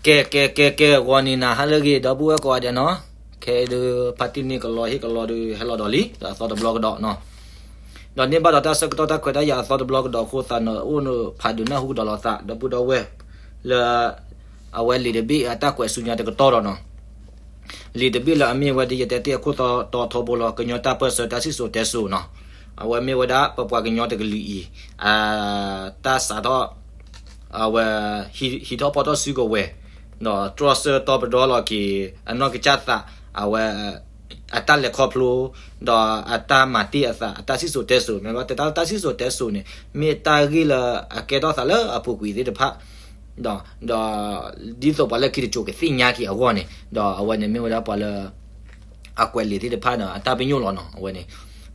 ကဲ ကဲ ကဲ ကဲ ဂီၤနံၤနၤဟါလၢအဂ့ၤ ဒီပုၢ်ဝဲၢ်ကိးဂၤဒဲးနီၤ, ခဲအံၤဒုး ဖါတံၢ်န့ၢ်ကလီဟ့ၣ်ကလီဒုး ဟဲလီၤဒီးလံ ဒီးအသီတဘျီကဒီးနီၤ, ဒီးန့ၢ်ဘၣ်ဒီးတၢ်ဆၢကတီၢ်တၢ်ခွဲးတၢ်ယာ်အသီတဘျီကဒီးအဃိသတးန့ၣ် အိၣ်ဖးဒုးနၢ်ဟူကဒီးလိာ်သး ဒီပုၢ်ဒီဝဲၢ် လၢ အဝဲလံာ်တဘ့ၣ်အတၢ်ကွဲးဆူညါတကတီၢ်ဒီးနီၤ, လံာ်တဘ့ၣ်လၢအမ့ၢ်ဝဲဒ်ယတဲတ့ၢ်အခိၣ်တီထီဘိလီၤ ကညီတၢ်ပၢၢ်ဆၢတၢ်စံၣ်စိၤတဲစိၤနီၤ, အဝဲမ့ၢ်ဝဲဒၣ်ပပှၤကညီတကလုာ်အံၤ တၢ်စးထီၣ် အဝဲ ဟံးထီၣ်ဖီၣ်ထီၣ်စုကဝဲၤ ဒီးတြီဆၢတီပဒီလီၤက့ၤ အနီၢ်ကစၢ်သး အဝဲ အတၢ်လဲၤခီဖျိ ဒီးအတၢ်မၤတ့ၢ်အသး အတၢ်စံၣ်စိၤတဲစိၤ မ့ၢ်ဘၣ်တဲတၢ်လၢတၢ်စံၣ်စိၤတဲစိၤန့ၣ် မ့ၢ်တၢ်ဂ့ၢ်လၢအကဲထီၣ်သးလၢအပူၤကွံာ်သ့ၣ်တဖၣ် ဒီး ဒီး ဒ်သိးပှၤလၢခံတစိၤကသ့ၣ်ညါက့ၤအဂီၢ်န့ၣ် ဒီးအဝဲန့ၣ်မ့ၢ်ဝဲဒၣ်ပှၤလၢ အကွဲးလံာ်သ့ၣ်တဖၣ်န့ၣ် အတၢ်ပညိၣ်လီၤနီၤ အဝဲန့ၣ်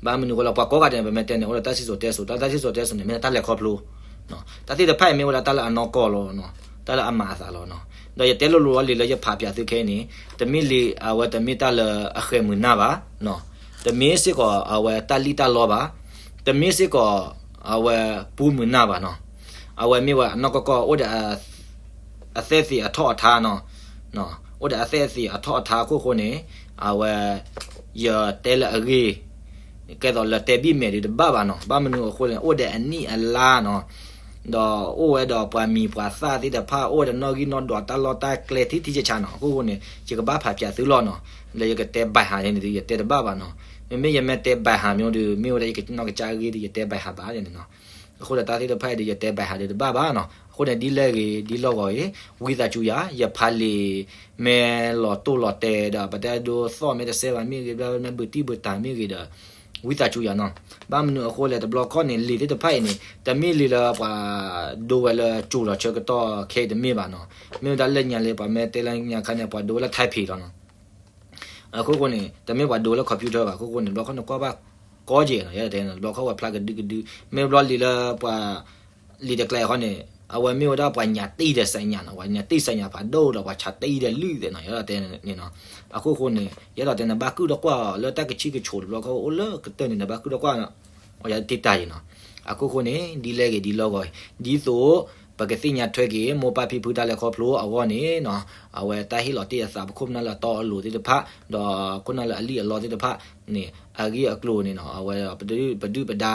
ဘၣ်မနုၤအဃိလၢပှၤကိးဂၤဒဲးန့ၣ် ပမ့ၢ်တဲန့ၣ် အိၣ်ဒီးတၢ်စံၣ်စိၤတဲစိၤ တၢ်လၢတၢ်စံၣ်စိၤတဲစိၤန့ၣ် မ့ၢ်တၢ်လဲၤခီဖျိ တၢ်သ့ၣ်တဖၣ်အံၤမ့ၢ်ဝဲဒၣ်တၢ်လၢအနီၢ်ကီၢ်လီၤ တၢ်လၢအမၤအသးလီၤနီၤ ဒီးယတဲလိၤလိၤလီၤလံာ်လၢယဖးပၠးသုခဲအံၤန့ၣ် တမ့ၢ်လံာ်အဝဲတမ့ၢ်တၢ်လၢအဃဲၤမုာ်နၢ်ဘၣ် တမ့ၢ်စ့ၢ်ကီးအဝဲတၢ်လံၣ်တၢ်လီဘၣ် တမ့ၢ်စ့ၢ်ကီး အဝဲပူမုာ်နၢ်ဘၣ်နီၤ အဝဲမ့ၢ်ဝဲအနီၢ်ကီၢ်ကီၢ်အိၣ်ဒီး အသဲၣ်သ့ၣ်အထီၣ်အထါနီၤ အိၣ်ဒီးအသဲၣ်သ့ၣ်အထီၣ်အထါအခိၣ်ဃိန့ၣ် အဝဲ ယတဲလၢအဂ့ၢ် ကဲသိးလၢတဲဘံၣ်မဲာ်ဒုးတဘၣ်ဘၣ်နီၤ ဘၣ်မနုၤအဃိလဲၣ် အိၣ်ဒီးအနံၣ်အလါနီၤ ဒီးအိၣ်ဝဲဒီးပှၤမံၤပှၤသၣ်သ့ၣ်တဖၣ် အိၣ်ဝဲဒီးနီၣ်ဂံၢ်နီၣ်ဒွးတၢ်လီၢ်တၢ်ကျဲထံထံဆးဆးနီၤ အခိၣ်ဃိန့ၣ် ယကဘၣ်ဖးပၠးသုလီၤနီၤ လၢယကတဲဘၣ်ဟးန့ၣ် ယတဲတဘၣ်ဘၣ်နီၤ မ့မ့ၢ်ယမ့ၢ်တဲဘၣ်ဟးမ့ၢ်ဒီး မ့ၢ်ဝဲဒၣ်ယကနီၢ်ကစၢ်အဂ့ၢ်ဒီး ယတဲဘၣ်ဟးဘၣ်န့ၣ်နီၤ အဃိဒီးတၢ်သ့ၣ်တဖၣ်အံၤဒီး ယတဲဘၣ်ဟးဒီးတဘၣ်ဘၣ်နီၤ အဃိန့ၣ် ဒ်လဲၣ်ဂ့ၤ ဒ်လီၢ်ဂီၤအံၤ ဝံသးစူၤယၤ ယဖးလံာ် မ့ၢ်လီၤတိၢ်လီၤတဲာ်ဒီး ပတဲဒိသီၣ်မ့ၢ်တစဲးဘၣ်မ့ၢ်ဂ့ၤ ဘျီမ့ၢ်ဘုးတံၢ်ဘုးတၢ်မ့ၢ်ဂ့ၤဒီး ဝံသးစူၤယၤနီၤ ဘၣ်မနုၤအဃိလဲၣ် တဘျီခီၣ်န့ၣ် လံာ်သ့ၣ်တဖၣ်အံၤန့ၣ် တမ့ၢ်လံာ်လၢပှၤဒိဝဲလၢကၠိၤလီၤဆၢကတီၢ်ခဲအံၤတမ့ၢ်ဘၣ်နီၤ မ့ၢ်ဝဲဒၣ်လၢညါလံ ပှၤမ့ၢ်တဲလၢညါခါန့ၣ် ပှၤဒိဝဲလၢ typing လီၤနီၤ အခိၣ်ဃိန့ၣ် တမ့ၢ်ပှၤဒိဝဲလၢ computer ဘၣ် အခိၣ်ဃိန့ၣ် တဘျီခီၣ်န့ၣ် ကွၢ်ဘၣ်ကီက့ၤနီၤ ယဲဒၣ်တဲန့ၣ် တဘျီခီၣ်ဝဲဖျါကဒုကဒု မ့ၢ်ဘျီလံာ်လၢပှၤ လံာ်တကျဲၤဃီန့ၣ် အဝဲမ့ၢ်ဝဲဒၣ်ပှၤညၣ်တံၢ်ဒီးစဲးညၣ်နီၤ ပှၤညၣ်တံၢ်စဲးညၣ်ဖးဒိၣ်ဒီး ပှၤဆးတံၢ်ဒီးလုၢ်သ့ၣ်နီၤ ယဲဒၣ်တဲန့ၣ်နီၤ အခိၣ်ဃိန့ၣ် ယဲဒၣ်တဲန့ၣ် နဘၣ်ကုၢ်ဒီးကွၢ်အီၤ လၢတၢ်ကဆံၣ်ကဆီတဘျီခီၣ်အိၣ်လၢကတၢၢ်န့ၣ် နဘၣ်ကုၢ်ဒီးကွၢ်အီၤ ယတံၢ်တၢ်အံၤနီၤ အခိၣ်ဃိန့ၣ် ဒ်လဲၣ်ဂ့ၤဒ်လီၢ်ဂီၤအံၤ ဒ်သိး ပကသ့ၣ်ညါထွဲက့ၤ မိၢ်ပၢ်ဖံဖုတၢ်လဲၤခီဖျိအဂီၢ်န့ၣ်နီၤ အဝဲတၢ်ဟ့ၣ်လီၤတ့ၢ်အသး ပခိၣ်ပနၢ်လၢအတီအလိၤသ့ၣ်တဖၣ် ဒီးခိၣ်နၢ်လၢအလံၣ်အလီသ့ၣ်တဖၣ်န့ၣ် အဂ့ၢ်အကျိၤန့ၣ်နီၤ အဝဲပဒုၣ်ပဒါ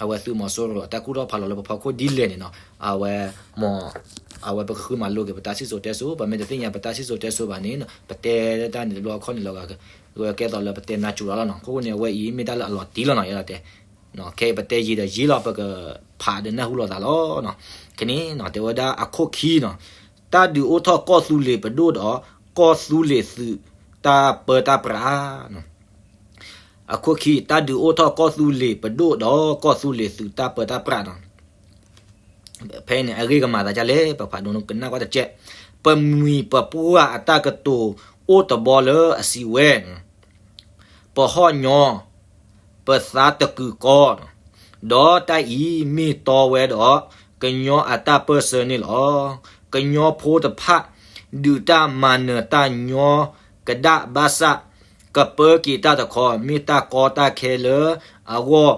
အဝဲသုးမီၤစိရိၤအတၢ်ကူၣ်ထီၣ်ဖးလီၤလၢပဖီခိၣ်ဒ်လဲၣ်န့ၣ်နီၤ အဝဲ မ် အဝဲပကဃုမၤလိက့ၤပတၢ်စံၣ်စိၤတဲစိၤ ပမ့ၢ်တသ့ၣ်ညါပတၢ်စံၣ်စိၤတဲစိၤဘၣ်န့ၣ် ပတဲတၢ်န့ၣ်တဘျီခီၣ်န့ၣ်လီၤ ကဲသိးလၢပတဲနးစူၤလီၤလီၤနီၤ အခိၣ်ဃိန့ၣ် အဝဲအံၤမ့ၢ်တၢ်လၢအလီၤတံၢ်လီၤနီၤ ယဲဒၣ်တဲ ခဲအံၤပတဲယံာ်ဒီးယံာ်လီၤ ပကဖးဒီးနၢ်ဟူလိာ်သးလီၤနီၤ ခဲန့ၣ်နီၤ တဲဝဲဒၣ်အခိၣ်ခံနီၤ တၢ်ဒုးအိၣ်ထီၣ်ကီၢ်သူလ့ၤပဒိၣ်ဒီး ကီၢ်သူလ့ၤသုးတၢ်ပၢတၢ်ပြး အခိၣ်ခံ တၢ်ဒုးအိၣ်ထီၣ်ကီၢ်သူလ့ၤပဒိၣ်ဒီးကီၢ်သူလ့ၤသုးတၢ်ပၢတၢ်ပြးနီၤ ဖဲန့ၣ် အဂ့ၢ်ကမၤသးဒ်လဲၣ် ပဖးဒိကနၣ်ကွၢ်တက့ၢ်. ပမှံၤပပှၢ်အတၢ်ကတိၤအိၣ်တဘီလၢအစံးဝဲ, ပဟီၣ်ညီ, ပသးတကုာ်ကီ, ဒီးတၢ်အံၤမ့ၢ်တီဝဲဒီး ကညီအတၢ်ပၢၢ်ဆၢန့ၣ်လီၤ. ကညီဖိတဖၣ် ဒုးတၢ်မၤနၢၤတၢ်ညီကဒၣ်ဘၣ်ဆၣ် ကပၢက့ၤတၢ်တခီ မ့ၢ်တၢ်ကီတၢ်ခဲလၢအဂီၢ်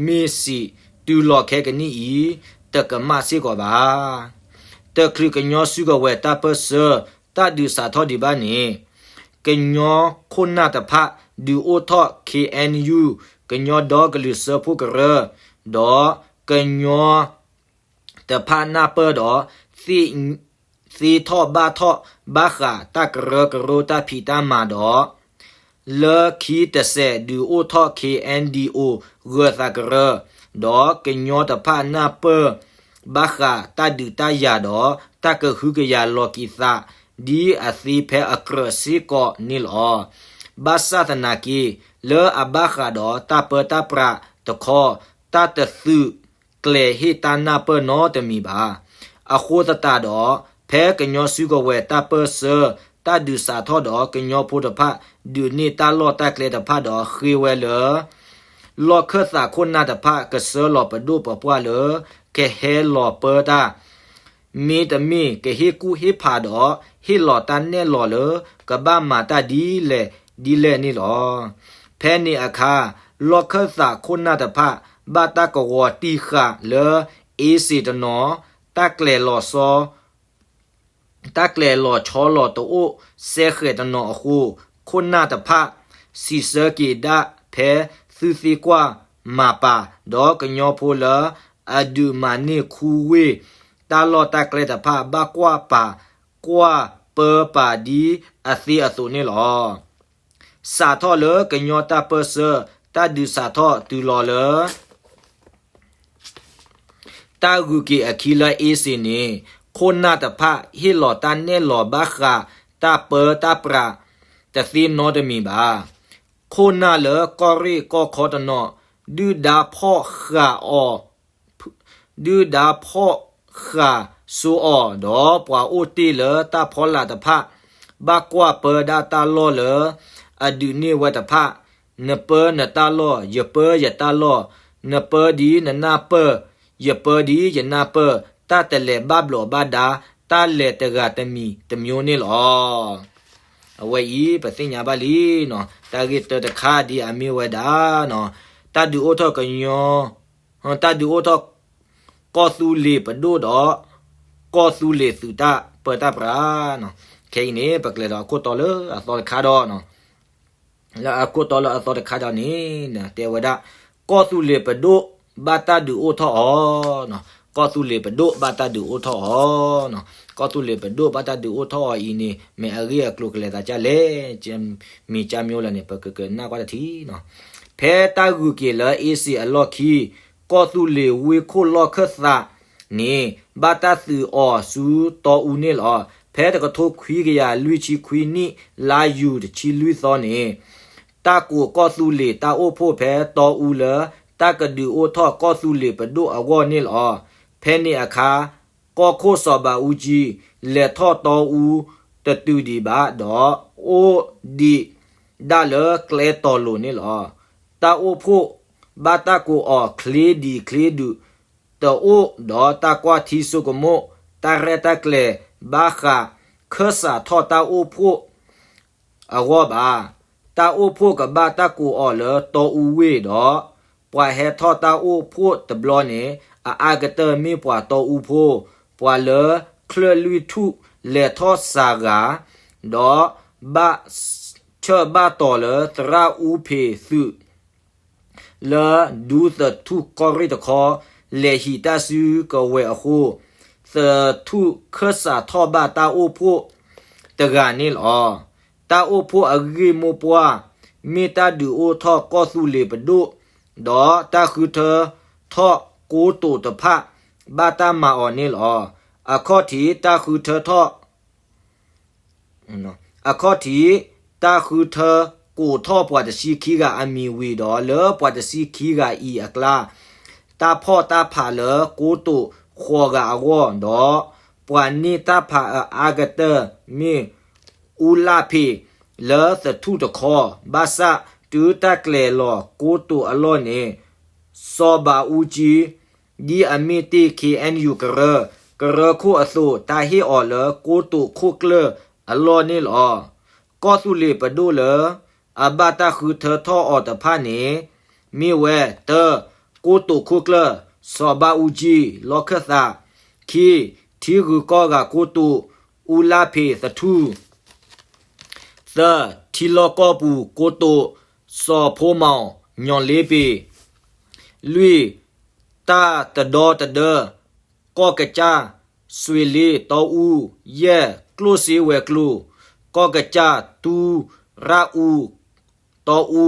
မ့ၢ်စံးတုၤလီၤခဲကနံၣ်အံၤ တကမၣ်စ့ၢ်ကီးဘၣ်. တချုးကညီစုကဝဲၤတၢ်ပၢၢ်ဆၢ တၢ်ဒုးစးထီၣ်ဒံးဘၣ်န့ၣ် ကညီခိၣ်နၢ်တဖၣ် ဒုးအိၣ်ထီၣ် ခ့ၣ်အဲၣ်ယူၣ် ကညီဒီကလုာ်စၢဖှိၣ်ကရၢ ဒီးကညီ တဖၣ်နၢ်ပၢၢ်ဒီး သ့ထီၣ်ဘၣ်ထီၣ်ဘၣ်ဃးတၢ်ကရၢကရိတၢ်ဖံးတၢ်မၤဒီး လၢခံတစဲးဒုးအိၣ်ထီၣ် ခ့ၣ်အဲၣ်ယူၣ် ဂၢၤသးကရၢ ဒီးကညီတဖၣ်နၢ်ပၢၢ် ဘၣ်ဃးတၢ်ဒုးတၢ်ယၤဒီး တၢ်ကဟုကယာ်လီၤက့ၤသး ဒ်အသ့ဖဲအကြၢးစ့ၢ်ကီးန့ၣ်လီၤ. ဘၣ်ဆၣ်သနာ်က့ လၢအဘၣ်ဃးဒီးတၢ်ပၢတၢ်ပြးတခီ တၢ်တသုး ကျဲၤဟ့ၣ်တၢ်နၢ်ပၢၢ်နီတမံၤဘၣ်. အဃိသတးဒီး ဖဲကညီစုကဝဲၤတၢ်ပၢၢ်ဆၢ တၢ်ဒုးစးထီၣ်ဒီး ကညီဖိတဖၣ် ဒုးန့ၢ်တၢ်လီၢ်တၢ်ကျဲတဖၣ်ဒီး ဃ့ဝဲလၢ လီၢ်ခၢၣ်သးခိၣ်နၢ်တဖၣ် ကဆှၢလီၤပဒိၣ်ပပှၢ်လၢ ကဟဲလီၤပၢတၢ် မ့တမ့ၢ် ကဟ့ၣ်ကူၣ်ဟ့ၣ်ဖးဒီး ဟ့ၣ်လီၤတၢ်နဲၣ်လီၤလၢ ကဘၣ်မၤတၢ်ဒ်လဲၣ်ဒ်လဲၣ်န့ၣ်လီၤ. ဖဲန့ၣ်အခါ လီၢ်ခၢၣ်သးခိၣ်နၢ်တဖၣ် ဘၣ်တၢ်ကဝီၤတံၢ်ဃာ်လၢ အ့စ့ၣ်တနီၤ တၢ်ကျဲၤလီၤဆီ တၢ်ကျဲၤလီၤဆီလီၤတအိၣ်စဲဃဲၤတနီၤအဃိ, ခိၣ်နၢ်တဖၣ် စံးဆၢက့ၤဒၣ်ဖဲသုသ့ကွၢ်မၤပာ်, ဒီးကညီဖိလၢအဒုးမၤန့ၢ်ခူဝ့ၢ်တၢ်လီၢ်တၢ်ကျဲတဖၣ် ဘၣ်ကွၢ်ပာ်ကွၢ်ပၢပာ်ဒ်အသ့အသိးန့ၣ်လီၤ. စးထီၣ်လၢကညီတၢ်ပၢၢ်ဆၢ တၢ်ဒုးစးထီၣ်တုၤလီၤလၢ တၢ်ဂုၤက့ၤအခံလၢအ့စ့ၤန့ၣ်, ခိၣ်နၢ်တဖၣ်ဟ့ၣ်လီၤတၢ်နဲၣ်လီၤဘၣ်ဃးတၢ်ပၢတၢ်ပြးတသ့နီတမံၤဘၣ်. ခိၣ်နၢ်လၢကီၢ်ရ့ၣ်ကီၢ်ခီတနီၤ ဒုၣ်ဒါဖီၣ်ဃာ်အီၤ ဒုၣ်ဒါဖီၣ်ဃာ်စိအီၤ, ဒီးပှၤအိၣ်တ့ၢ်လၢတၢ်ဖီလာ်တဖၣ် ဘၣ်ကွၢ်ပၢဒၣ်တၢ်လီၢ်လၢအဒုးန့ၢ်ဝဲတဖၣ်, နပၢနတၢ်လီၢ်, ယပၢယတၢ်လီၢ်, နပၢဒ်နနၢ်ပၢၢ်, ယပၢဒ်ယနၢ်ပၢၢ်, တၢ်တလဲၤဘၣ်ဘျီးဘၣ်ဒါ, တၢ်လဲၤတဂၤတမံၤတမျိုးန့ၣ်လီၤ. အဝဲအံၤ ပသ့ၣ်ညါဘၣ်လံနီၤ, တၢ်ဂ့ၢ်တၢတခါဒ်အမ့ၢ်ဝဲဒၣ်နီၤ, တၢ်ဒုးအိၣ်ထီၣ်ကညီ တၢ်ဒုးအိၣ်ထီၣ် ကီၢ်သူလ့ၤပဒိၣ်ဒီး ကီၢ်သူလ့ၤသုးတၢ်ပၢတၢ်ပြးနီၤ. ခဲအံၤန့ၣ် ပကျဲၤဒီးအခိၣ်တီလၢအသီတခါဒီးနီၤ, လၢအခိၣ်တီလၢအသီတခါဒီးန့ၣ် တဲဝဲဒၣ် ကီၢ်သူလ့ၤပဒိၣ်ဘၣ်တၢ်ဒုးအိၣ်ထီၣ်အီၤနီၤ. ကီၢ်သူလ့ၤပဒိၣ်ဘၣ်တၢ်ဒုးအိၣ်ထီၣ်အီၤနီၤ. ကီၢ်သူလ့ၤပဒိၣ်ဘၣ်တၢ်ဒုးအိၣ်ထီၣ်အီၤအံၤန့ၣ် မ့ၢ်အဂ့ၢ်အကျိၤကလဲၤသးဒ်လဲၣ်, မ့ၢ်ကၢ်မၠိလၢန့ၣ် ပကကနၣ်ကွၢ်တထံၣ်နီၤ. ဖဲတၢ်ဂုၤက့ၤလၢအ့စ့ၤအလီၢ်ခံ ကီၢ်သူလ့ၤဝ့ၢ်ခိၣ်လီၢ်ခၢၣ်သးန့ၣ် ဘၣ်တၢ်သုးအီၤဆူတီအူန့ၣ်လီၤ. ဖဲတကထိခွံကယၤလွံၢ်ဆံခွံနံၣ် လါယူၤတဆံလွံၢ်သီန့ၣ် တၢ်ကိးကီၢ်သူလ့ၤတၢ်အိၣ်ဖှိၣ်ဖဲတီအူလၢ တၢ်ကဒုးအိၣ်ထီၣ်ကီၢ်သူလ့ၤပဒိၣ်အဂီၢ်န့ၣ်လီၤ. ဖဲန့ၣ်အခါ ကီၢ်ခိၣ်စီၤဘးအူကၠံ လဲၤထီၣ်တီအူတတုၤဒံးဘၣ်ဒီး အိၣ်ဒံးဒၣ်လၢကျဲတီၤလိၤန့ၣ်လီၤ. တၢ်အိၣ်ဖှိၣ်ဘၣ်တၢ်ကိးအီၤ ချ့ဒံးချ့ဒုး တအိၣ်ဒီးတၢ်ကွၢ်ထံဆိကမိၣ် တၢ်ရဲၣ်တၢ်ကျဲၤဘၣ်ဃး ခၢၣ်စးထီၣ်တၢ်အိၣ်ဖှိၣ်အဂီၢ်ဘၣ်. တၢ်အိၣ်ဖှိၣ်ကဘၣ်တၢ်ကိးအီၤလၢတီအူဝ့ၢ်ဒီး ပှၤဟဲထီၣ်တၢ်အိၣ်ဖှိၣ်တဘျီန့ၣ် အအါကတၢၢ်မ့ၢ်ပှၤတီအူဖိ, ပှၤလၢချၢၣ်လွံၢ်ထူၣ်လဲၤထီၣ်စှၤဂၤ, ဒီးဘၣ်ဆၢၣ်ဘၣ်တီၤလၢသရၣ်အူဖ့းသုး လၢဒူသထူၣ်ကီၢ်ရ့ၣ်တခီ လဲၤဟံးတၢ်စုကဝဲၤအဃိ, သထူၣ်ခၢၣ်စးထီၣ်ဘၣ်တၢ်အိၣ်ဖှိၣ်တဂၤန့ၣ်လီၤ. တၢ်အိၣ်ဖှိၣ်အဂ့ၢ်မိၢ်ပှၢ် မ့ၢ်တၢ်ဒုးအိၣ်ထီၣ်ကီၢ်သူလ့ၤပဒိၣ်, ဒီးတၢ်ဃုထၢထီၣ်ကိတိာ်တဖၣ် ဘၣ်တၢ်မၤအီၤန့ၣ်လီၤ. အခီၣ်ထံးတၢ်ဃုထၢထီၣ် အခီၣ်ထံး တၢ်ဃုထၢကိးထီၣ်ပှၤတဆံခံဂၤအမံၤဝံၤဒီး လၢပှၤတဆံခံဂၤအံၤအကျါ တၢ်ဖီၣ်တၢ်ဖးလၢကိတိာ်ဃိးဂၤအဂီၢ်ဒီး ပှၤန့ၢ်တၢ်ဖးအအါကတၢၢ်မ့ၢ် အူလၣ်ဖ့း လၢသထူၣ်တခီ, ဘၣ်ဆၣ်တုၤတၢ်ကျဲၤလီၤကိတိာ်အလီၢ်န့ၣ် စီၤဘးအူကၠံ ဒ်အမ့ၢ်တ့ၢ် ခ့ၣ်အဲၣ်ယူၣ် ကရၢ, ကရၢခိၣ်အသိး တၢ်ဟ့ၣ်အီၤလၢကိတိာ်ခိၣ်ကျၢၢ်အလီၢ်န့ၣ်လီၤ. ကီၢ်သူလ့ၤပဒိၣ်လၢအဘၣ်တၢ်ဃုထၢထီၣ်အီၤတဖၣ်န့ၣ် မ့ၢ်ဝဲ တၢ, ကိတိာ်ခိၣ်ကျၢၢ် စီၤဘးအူကၠံ လီၢ်ခၢၣ်သး, ခံ, ထံဂုၤကီၢ်ဂၤကိတိာ် အူလၣ်ဖ့းသထူၣ် သၢ, ထံလီၢ်ကီၢ်ပူၤကိတိာ် စီၤဖိမီၤ ညီၣ်လ့ပ့ၤ, လွံၢ်, တၢ်တဒီတဒၢ ကီၢ်ကစၢ် စွ့ၤလ့တီအူ, ယဲၢ်, ကျိၣ်စ့ဝဲၤကျိၤ ကီၢ်ကစၢ် တူရၣ်အူ တီအူ,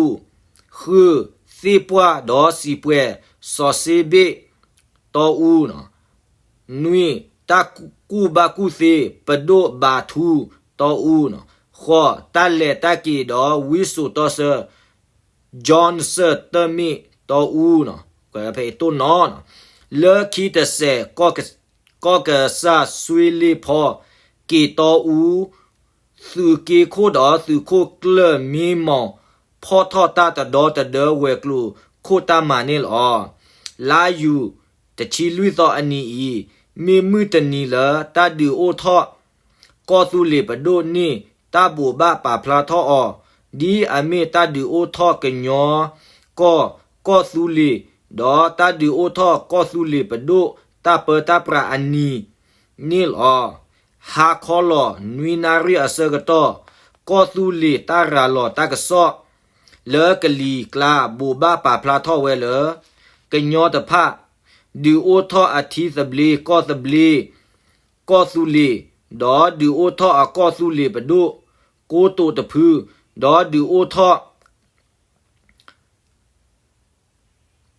ဃု, သ့ၣ်ပှၢ်ဒီးစံးပှဲၤ စီၤစ့ဘ့ၣ် တီအူ, နွံ, တၢ်ကူၣ်ဘၣ်ကူၣ်သ့ ပဒိၣ်ဘးထူ တီအူ, ဃိး, တၢ်လဲၤတၢ်က့ၤဒီးဝံစိာ်တီဆၢ Johnson တၢၣ်မ့ၣ် တီအူ, ဖဲအံၤတိၢ်နီၣ်, လၢခံတစဲး ကီၢ်ကစၢ်စွ့ၤလ့ဖီ က့ၤတီအူ သုးက့ခိၣ်ဒီးသုးခိၣ်ကျၢၢ်မ့ၢ်မီၢ် ဖီၣ်ထီၣ်တၢ်တဒီတဒၢဝဲၤကျိၤခိၣ်တၢ်မၤန့ၣ်လီၤ. လါယူၤတဆံလွံၢ်သီအနံၤအံၤ မ့ၢ်မုၢ်တနံၤလၢတၢ်ဒုးအိၣ်ထီၣ် ကီၢ်သူလ့ၤပဒိၣ်န့ၣ် တၢ်ဘိးဘၣ်ပာ်ဖျါထီၣ်အီၤ ဒ်အမ့ၢ်တၢ်ဒုးအိၣ်ထီၣ်ကညီကီၢ် ကီၢ်သူလ့ၤ ဒီးတၢ်ဒုးအိၣ်ထီၣ်ကီၢ်သူလ့ၤပဒိၣ်တၢ်ပၢတၢ်ပြးအနံၤန့ၣ်လီၤ. ဟါခီလီၤနွံနၣ်ရံၣ်အဆၢကတီၢ် ကီၢ်သူလ့ၤတၢ်ရၤလီၤတၢ်ကစီၣ် လၢကလံၤကျါ ဘိးဘၣ်ပာ်ဖျါထီၣ်ဝဲလၢ ကညီတဖၣ် ဒုးအိၣ်ထီၣ်အထံသဘျ့ကီၢ်သဘျ့ ကီၢ်သူလ့ၤ ဒီးဒုးအိၣ်ထီၣ်အကီၢ်သူလ့ၤပဒိၣ် ကိတိာ်တဖု ဒီးဒုးအိၣ်ထီၣ်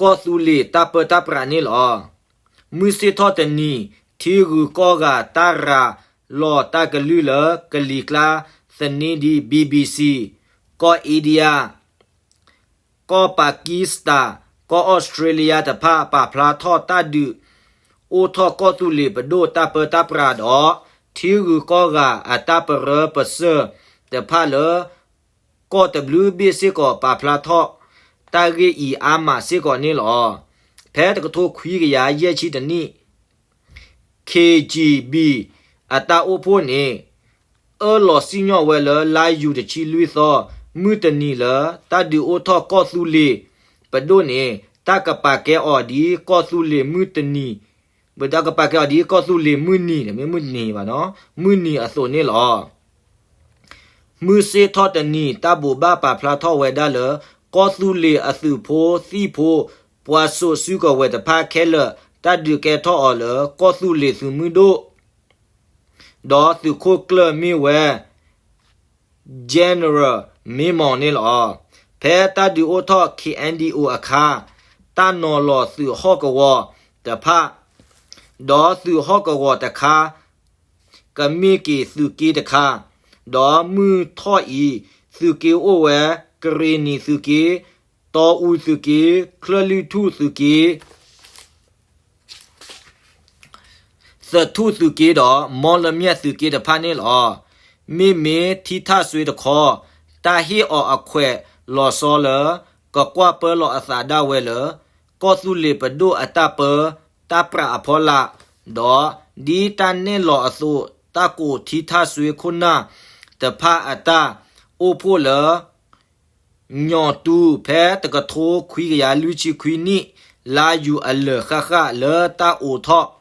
ကီၢ်သူလ့ၤတၢ်ပၢတၢ်ပြးန့ၣ်လီၤ. မုၢ်ဆ့ၣ်ထီၣ်တနံၤ ထံဂုၤကီၢ်ဂၤတၢ်ရၤလီၤတၢ်ကလုၢ်လၢကလံၤကျါ သန့ဒံ ဘံဘံစံ ကီၢ်အ့ဒံယါ ကီၢ်ပၤကံစတၢ် ကီၢ်အီစထြ့လယါတဖၣ် ပာ်ဖျါထီၣ်တၢ်ဒုးအိၣ်ထီၣ်ကီၢ်သူလ့ၤပဒိၣ်တၢ်ပၢတၢ်ပြးဒီး ထံဂုၤကီၢ်ဂၤအတၢ်ပရၢပစၢၢ်တဖၣ်လၢ ကီၢ်တဘျုးဘ့ၣ်စ့ၢ်ကီး ပာ်ဖျါထီၣ်တၢ်ဂ့ၢ်အံၤအါမးစ့ၢ်ကီးန့ၣ်လီၤ. ဖဲတကထိခွံကယၤယဲၢ်ဆံတနံၣ် ခ့ကၠံၣ်ဘံၣ် အတၢ်အိၣ်ဖှိၣ်န့ၣ် အၢၣ်လီၤစံၣ်ညီၣ်ဝဲလၢ လါယူၤတဆံလွံၢ်သီ မုၢ်တနံၤလၢ တၢ်ဒုးအိၣ်ထီၣ်ကီၢ်သူလ့ၤပဒိၣ်န့ၣ် တၢ်ကပာ်ကဲအီၤဒ်ကီၢ်သူလ့ၤမုၢ်တနံၤ တၢ်ကပာ်ကဲအီၤဒ်ကီၢ်သူလ့ၤမုၢ်နံၤ မ့ၢ်မုၢ်နံၤဘၣ်နီၤ မုၢ်နံၤအသိးန့ၣ်လီၤ. မုၢ်ဆ့ၣ်ထီၣ်တနံၤ တၢ်ဘိးဘၣ်ပာ်ဖျါထီၣ်ဝဲဒၣ်လၢ ကီၢ်သူလ့ၤအသုးဖိသံၣ်ဖိ ပှၤစိာ်စုကဝဲၤတဖၣ်ခဲလၢာ် တၢ်ဒုးကဲထီၣ်အီၤလၢ ကီၢ်သူလ့ၤသုးမုၢ်ဒိၣ် ဒီးသုးခိၣ်ကျၢၢ်မ့ၢ်ဝဲ General မ့ၢ်မီၤန့ၣ်လီၤ. ဖဲတၢ်ဒုးအိၣ်ထီၣ် ခ့ၣ်အဲၣ်ဒံၣ်အိၣ် အခါ တၢ်နီၤလီၤသုးဟီၣ်ကဝီၤတဖၣ် ဒီးသုးဟီၣ်ကဝီၤတခါ ကမ့ၢ်က့ၤသုးက့တခါ, ဒီးမုၢ်ထီၣ်အံၤ သုးက့အိၣ်ဝဲ ကရ့ၣ်နံၣ်သုးက့, တီအူသုးက့, ချၢၣ်လွံၢ်ထူၣ်သုးက့, သထူၣ်သုးက့ဒီး မီလမၠဲၣ်သုးက့တဖၣ်န့ၣ်လီၤ. မ့မ့ၢ်ထံထၣ်စွ့တခီ တၢ်ဟ့ၣ်အီၤအခွဲးလီၤဆီလၢ ကကွၢ်ပၢလီၤအသးဒၣ်ဝဲလၢ ကီၢ်သူလ့ၤပဒိၣ်အတၢ်ပၢတၢ်ပြးအဖီလာ်, ဒီးဒ်တၢ်နဲၣ်လီၤအသိး တၢ်ကိးထံထၣ်စွ့ခိၣ်နၢ်တဖၣ်အတၢ်အိၣ်ဖှိၣ်လၢ ညီၣ်တူ ဖဲတကထိခွံကယၤလွံၢ်ဆံခွံနံၣ် လါယူၤအလၢာ်ဃၣ်ဃၣ် လၢတၢ်အိးထီၣ်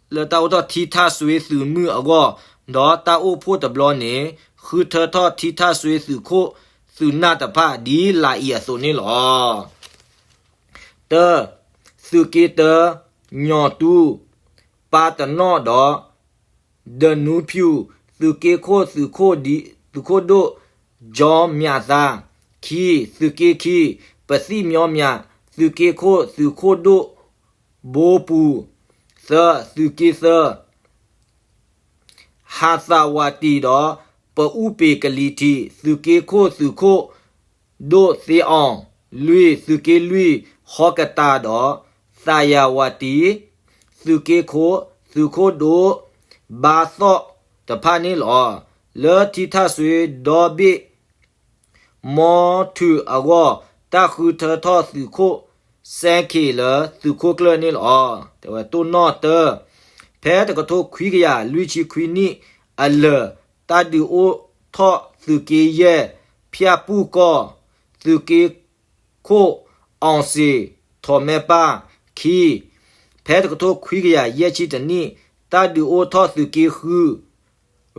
လၢတၢ်အိးထီၣ်ထံထၣ်စွ့သုးမုၢ်အဂီၢ်, ဒီးတၢ်အိၣ်ဖှိၣ်တဘျီန့ၣ် ဃုထၢထီၣ်ထံထၣ်စွ့သုးခိၣ်သုးနၢ်တဖၣ်ဒ်လာ်အံၤအသိးန့ၣ်လီၤ. တၢ, သုးက့တၢ, ညီၣ်တူ, ပၢ်တနီၣ်ဒီး ဒနူဖၠူၣ်, သုးက့ခိၣ် သုးခိၣ်ဒိၣ် ကၠီမၠးသး, ခံ, သုးက့ခံ, ပသံၣ်မၠီမၠး, သုးက့ခိၣ် သုးခိၣ်ဒိၣ် ဘိပူၤ, သၢ, သုးက့သၢ ဟးသးဝးတံၢ်ဒီး ပအူပ့ၤကလံၤထံး သုးက့ခိၣ် သုးခိၣ်ဒိၣ်သ့အီၣ်, လွံၢ်, သုးက့လွံၢ် ဟီကတၢ်ဒီး သးယၤဝးတံၢ်, သုးက့ခိၣ် သုးခိၣ်ဒိၣ် ဘါသီၣ်တဖၣ်န့ၣ်လီၤ. လၢထံထၣ်စွ့ဒီဘ့ၣ် မီထုးအဂီၢ် တၢ်ဃုထၢထီၣ်သုးခိၣ်စဲခ့ၣ်လၢသုးခိၣ်ကျၢၢ်န့ၣ်လီၤ. တဲဝဲတိၢ်နီၣ်တၢ, ဖဲတကထိခွံကယၤလွံၢ်ဆံခွံနံၣ်အလၢာ် တၢ်ဒုးအိၣ်ထီၣ်သုးက့ယဲၢ် ဖၠၣ်ပူၣ်ကီၢ် သုးက့ခိၣ် အီၣ်စ့ၣ် ထီၣ်မဲပၢ်, ခံ, ဖဲတကထိခွံကယၤယဲၢ်ဆံတနံၣ် တၢ်ဒုးအိၣ်ထီၣ်သုးက့ဃု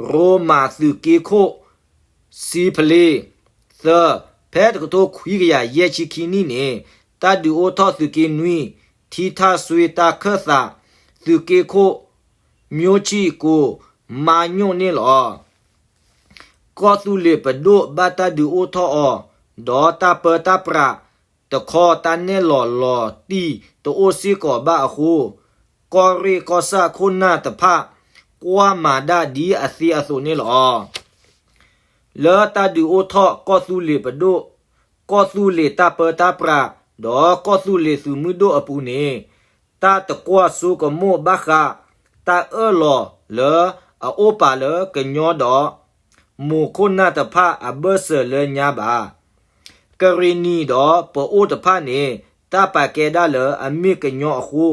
ရိမၤသုးက့ခိၣ် စံဖလ့, သၢ, ဖဲတကထိခွံကယၤယဲၢ်ဆံခံနံၣ်န့ၣ် တၢ်ဒုးအိၣ်ထီၣ်သုးက့နွံ ထံထၣ်စွ့တၢ်ခၢၣ်သး သုးက့ခိၣ် မျိုးချစ်ကို မါညိၣ်န့ၣ်လီၤ. ကီၢ်သူလ့ၤပဒိၣ်ဘၣ်တၢ်ဒုးအိၣ်ထီၣ်အီၤ ဒီးတၢ်ပၢတၢ်ပြးတခီ တၢ်နဲၣ်လီၤလီၤတံၢ်တအိၣ်စ့ၢ်ကီးဘၣ်အဃိ ကီၢ်ရ့ၣ်ကီၢ်ဆၣ်ခိၣ်နၢ်တဖၣ် ကွၢ်မၤဒၣ်ဒ်အသ့အသိးန့ၣ်လီၤ. လၢတၢ်ဒုးအိၣ်ထီၣ်ကီၢ်သူလ့ၤပဒိၣ်, ကီၢ်သူလ့ၤတၢ်ပၢတၢ်ပြး ဒီးကီၢ်သူလ့ၤသုးမုၢ်ဒိၣ်အပူၤန့ၣ် တၢ်တကွၢ်စိကမိၣ်ဘၣ်ဃး တၢ်အၢၣ်လီၤလၢအအိၣ်ပာ်လၢကညီဒီး မိၤခိၣ်နၢ်တဖၣ်အဘၢၣ်စၢၤလၢညါဘၣ်. ကရ့ၣ်နံၣ်ဒီးပအိၣ်တဖၣ်န့ၣ် တၢ်ပာ်ကဲဒၣ်လၢအမ့ၢ်ကညီအဃိ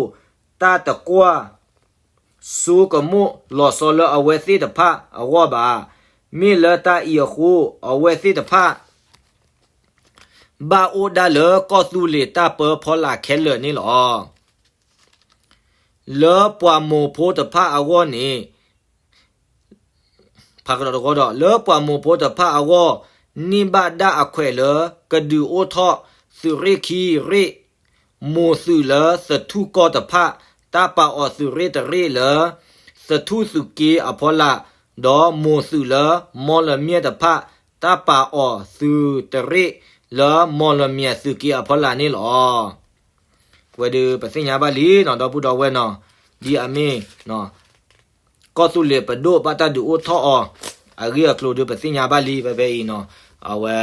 တၢ်တကွၢ်စိကမိၣ်လီၤဆီလၢအဝဲသ့ၣ်တဖၣ်အဂီၢ်ဘၣ်. မ့ၢ်လၢတၢ်အံၤအဃိ အဝဲသ့ၣ်တဖၣ် ဘၣ်အိၣ်ဒၣ်လၢကီၢ်သူလ့ၤတၢ်ပၢဖီလာ်ခဲလၢာ်န့ၣ်လီၤ. လၢပှၤမိၤဖိတဖၣ်အဂီၢ်န့ၣ် ဖးကဒီးတဂီၢ်ဒီး လၢပှၤမိၢ်ဖိတဖၣ်အဂီၢ် န့ၢ်ဘၣ်ဒၣ်အခွဲးလၢ ကဒုးအိၣ်ထီၣ်သုးရ့ၣ်ခံရ့ၣ်, မိၢ်သုးလၢသထူၣ်ကီၢ်တဖၣ် တၢ်ပာ်အီၤသုးရ့ၣ်တရ့ၣ်လၢ သထူၣ်သုးက့အဖီလာ်, ဒီးမိၢ်သုးလၢမီလမၠဲၣ်တဖၣ် တၢ်ပာ်အီၤသုးတရ့ၣ် လၢမီလမၠဲၣ်သုးက့အဖီလာ်န့ၣ်လီၤ. ဝဲဒုးပသ့ၣ်ညါဘၣ်လံနီၤ ဒီပုၢ်ဒီဝဲၢ်နီၤ, ဒ်အမ့ၢ် ကီၢ်သူလ့ၤပဒိၣ်ဘၣ်တၢ်ဒုးအိၣ်ထီၣ်အီၤ အဂ့ၢ်အကျိၤဒုး ပသ့ၣ်ညါဘၣ်လံ ဖဲဖဲအံၤနီၤ, အဝဲ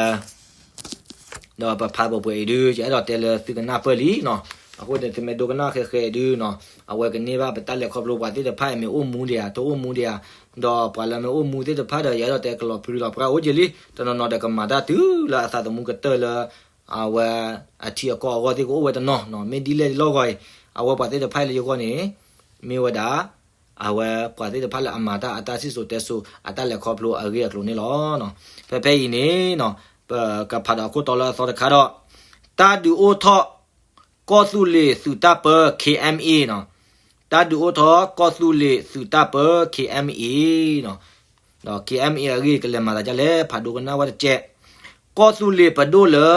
ဒီးပဖးပှဲၤပှဲၤအံၤဒုး ယအဲၣ်ဒိးတဲလၢသုကနၢ်ပၢၢ်လံနီၤ, အဃိန့ၣ် သုမ့ၢ်ဒိကနၣ်ဃဲဃဲဒုးနီၤ, အဝဲကန့ၢ်ဘၣ်ပတၢ်လဲၤခီဖျိပှၤသ့ၣ်တဖၣ်အံၤ မ့ၢ်အိၣ်မူဒံးဧါ တအိၣ်မူဒံးဧါ, ဒီးပှၤလၢမ့ၢ်အိၣ်မူသ့ၣ်တဖၣ်ဒီး ယအဲၣ်ဒိးတဲကလီၤပြံလီၤပြါအိၣ်က့ၤလံ, တနီၤနီၤဒီးကမၤတၢ်တုၤလၢအသးသမူကတၢၢ်လၢ အဝဲအထံအကီၢ်အဂီၢ်သ့ၣ်ကအိၣ်ဝဲတနီၤနီၤ, မ့ၢ်ဒ်လဲၣ်ဒ်လဲၣ်ဂီၢ်အံၤ, အဝဲပှၤသ့ၣ်တဖၣ်အံၤလၢယဂီၢ်န့ၣ် မ့ၢ်ဝဲဒၣ် အဝဲပှၤသ့ၣ်တဖၣ်လၢအမၤတၢ်အတၢ်စံၣ်စိၤတဲစိၤ အတၢ်လဲၤခီဖျိအဂ့ၢ်အကျိၤန့ၣ်လီၤ. ဖဲဖဲအံၤန့ၣ် ပကဖးဒီးအခိၣ်တီလၢအသီတခါဒီး တၢ်ဒုးအိၣ်ထီၣ်ကီၢ်သူလ့ၤသုးတၢ်ပၢ ခ့ၣ်အဲၣ်အ့ၣ် နီၤ, တၢ်ဒုးအိၣ်ထီၣ်ကီၢ်သူလ့ၤသုးတၢ်ပၢ ခ့ၣ်အဲၣ်အ့ၣ် နီၤ, ဒီး ခ့ၣ်အဲၣ်အ့ၣ် အဂ့ၢ်ကလဲၤမၤသးဒ်လဲၣ် ဖးဒိကနၣ်ဝဲတက့ၢ်. ကီၢ်သူလ့ၤပဒိၣ်လၢ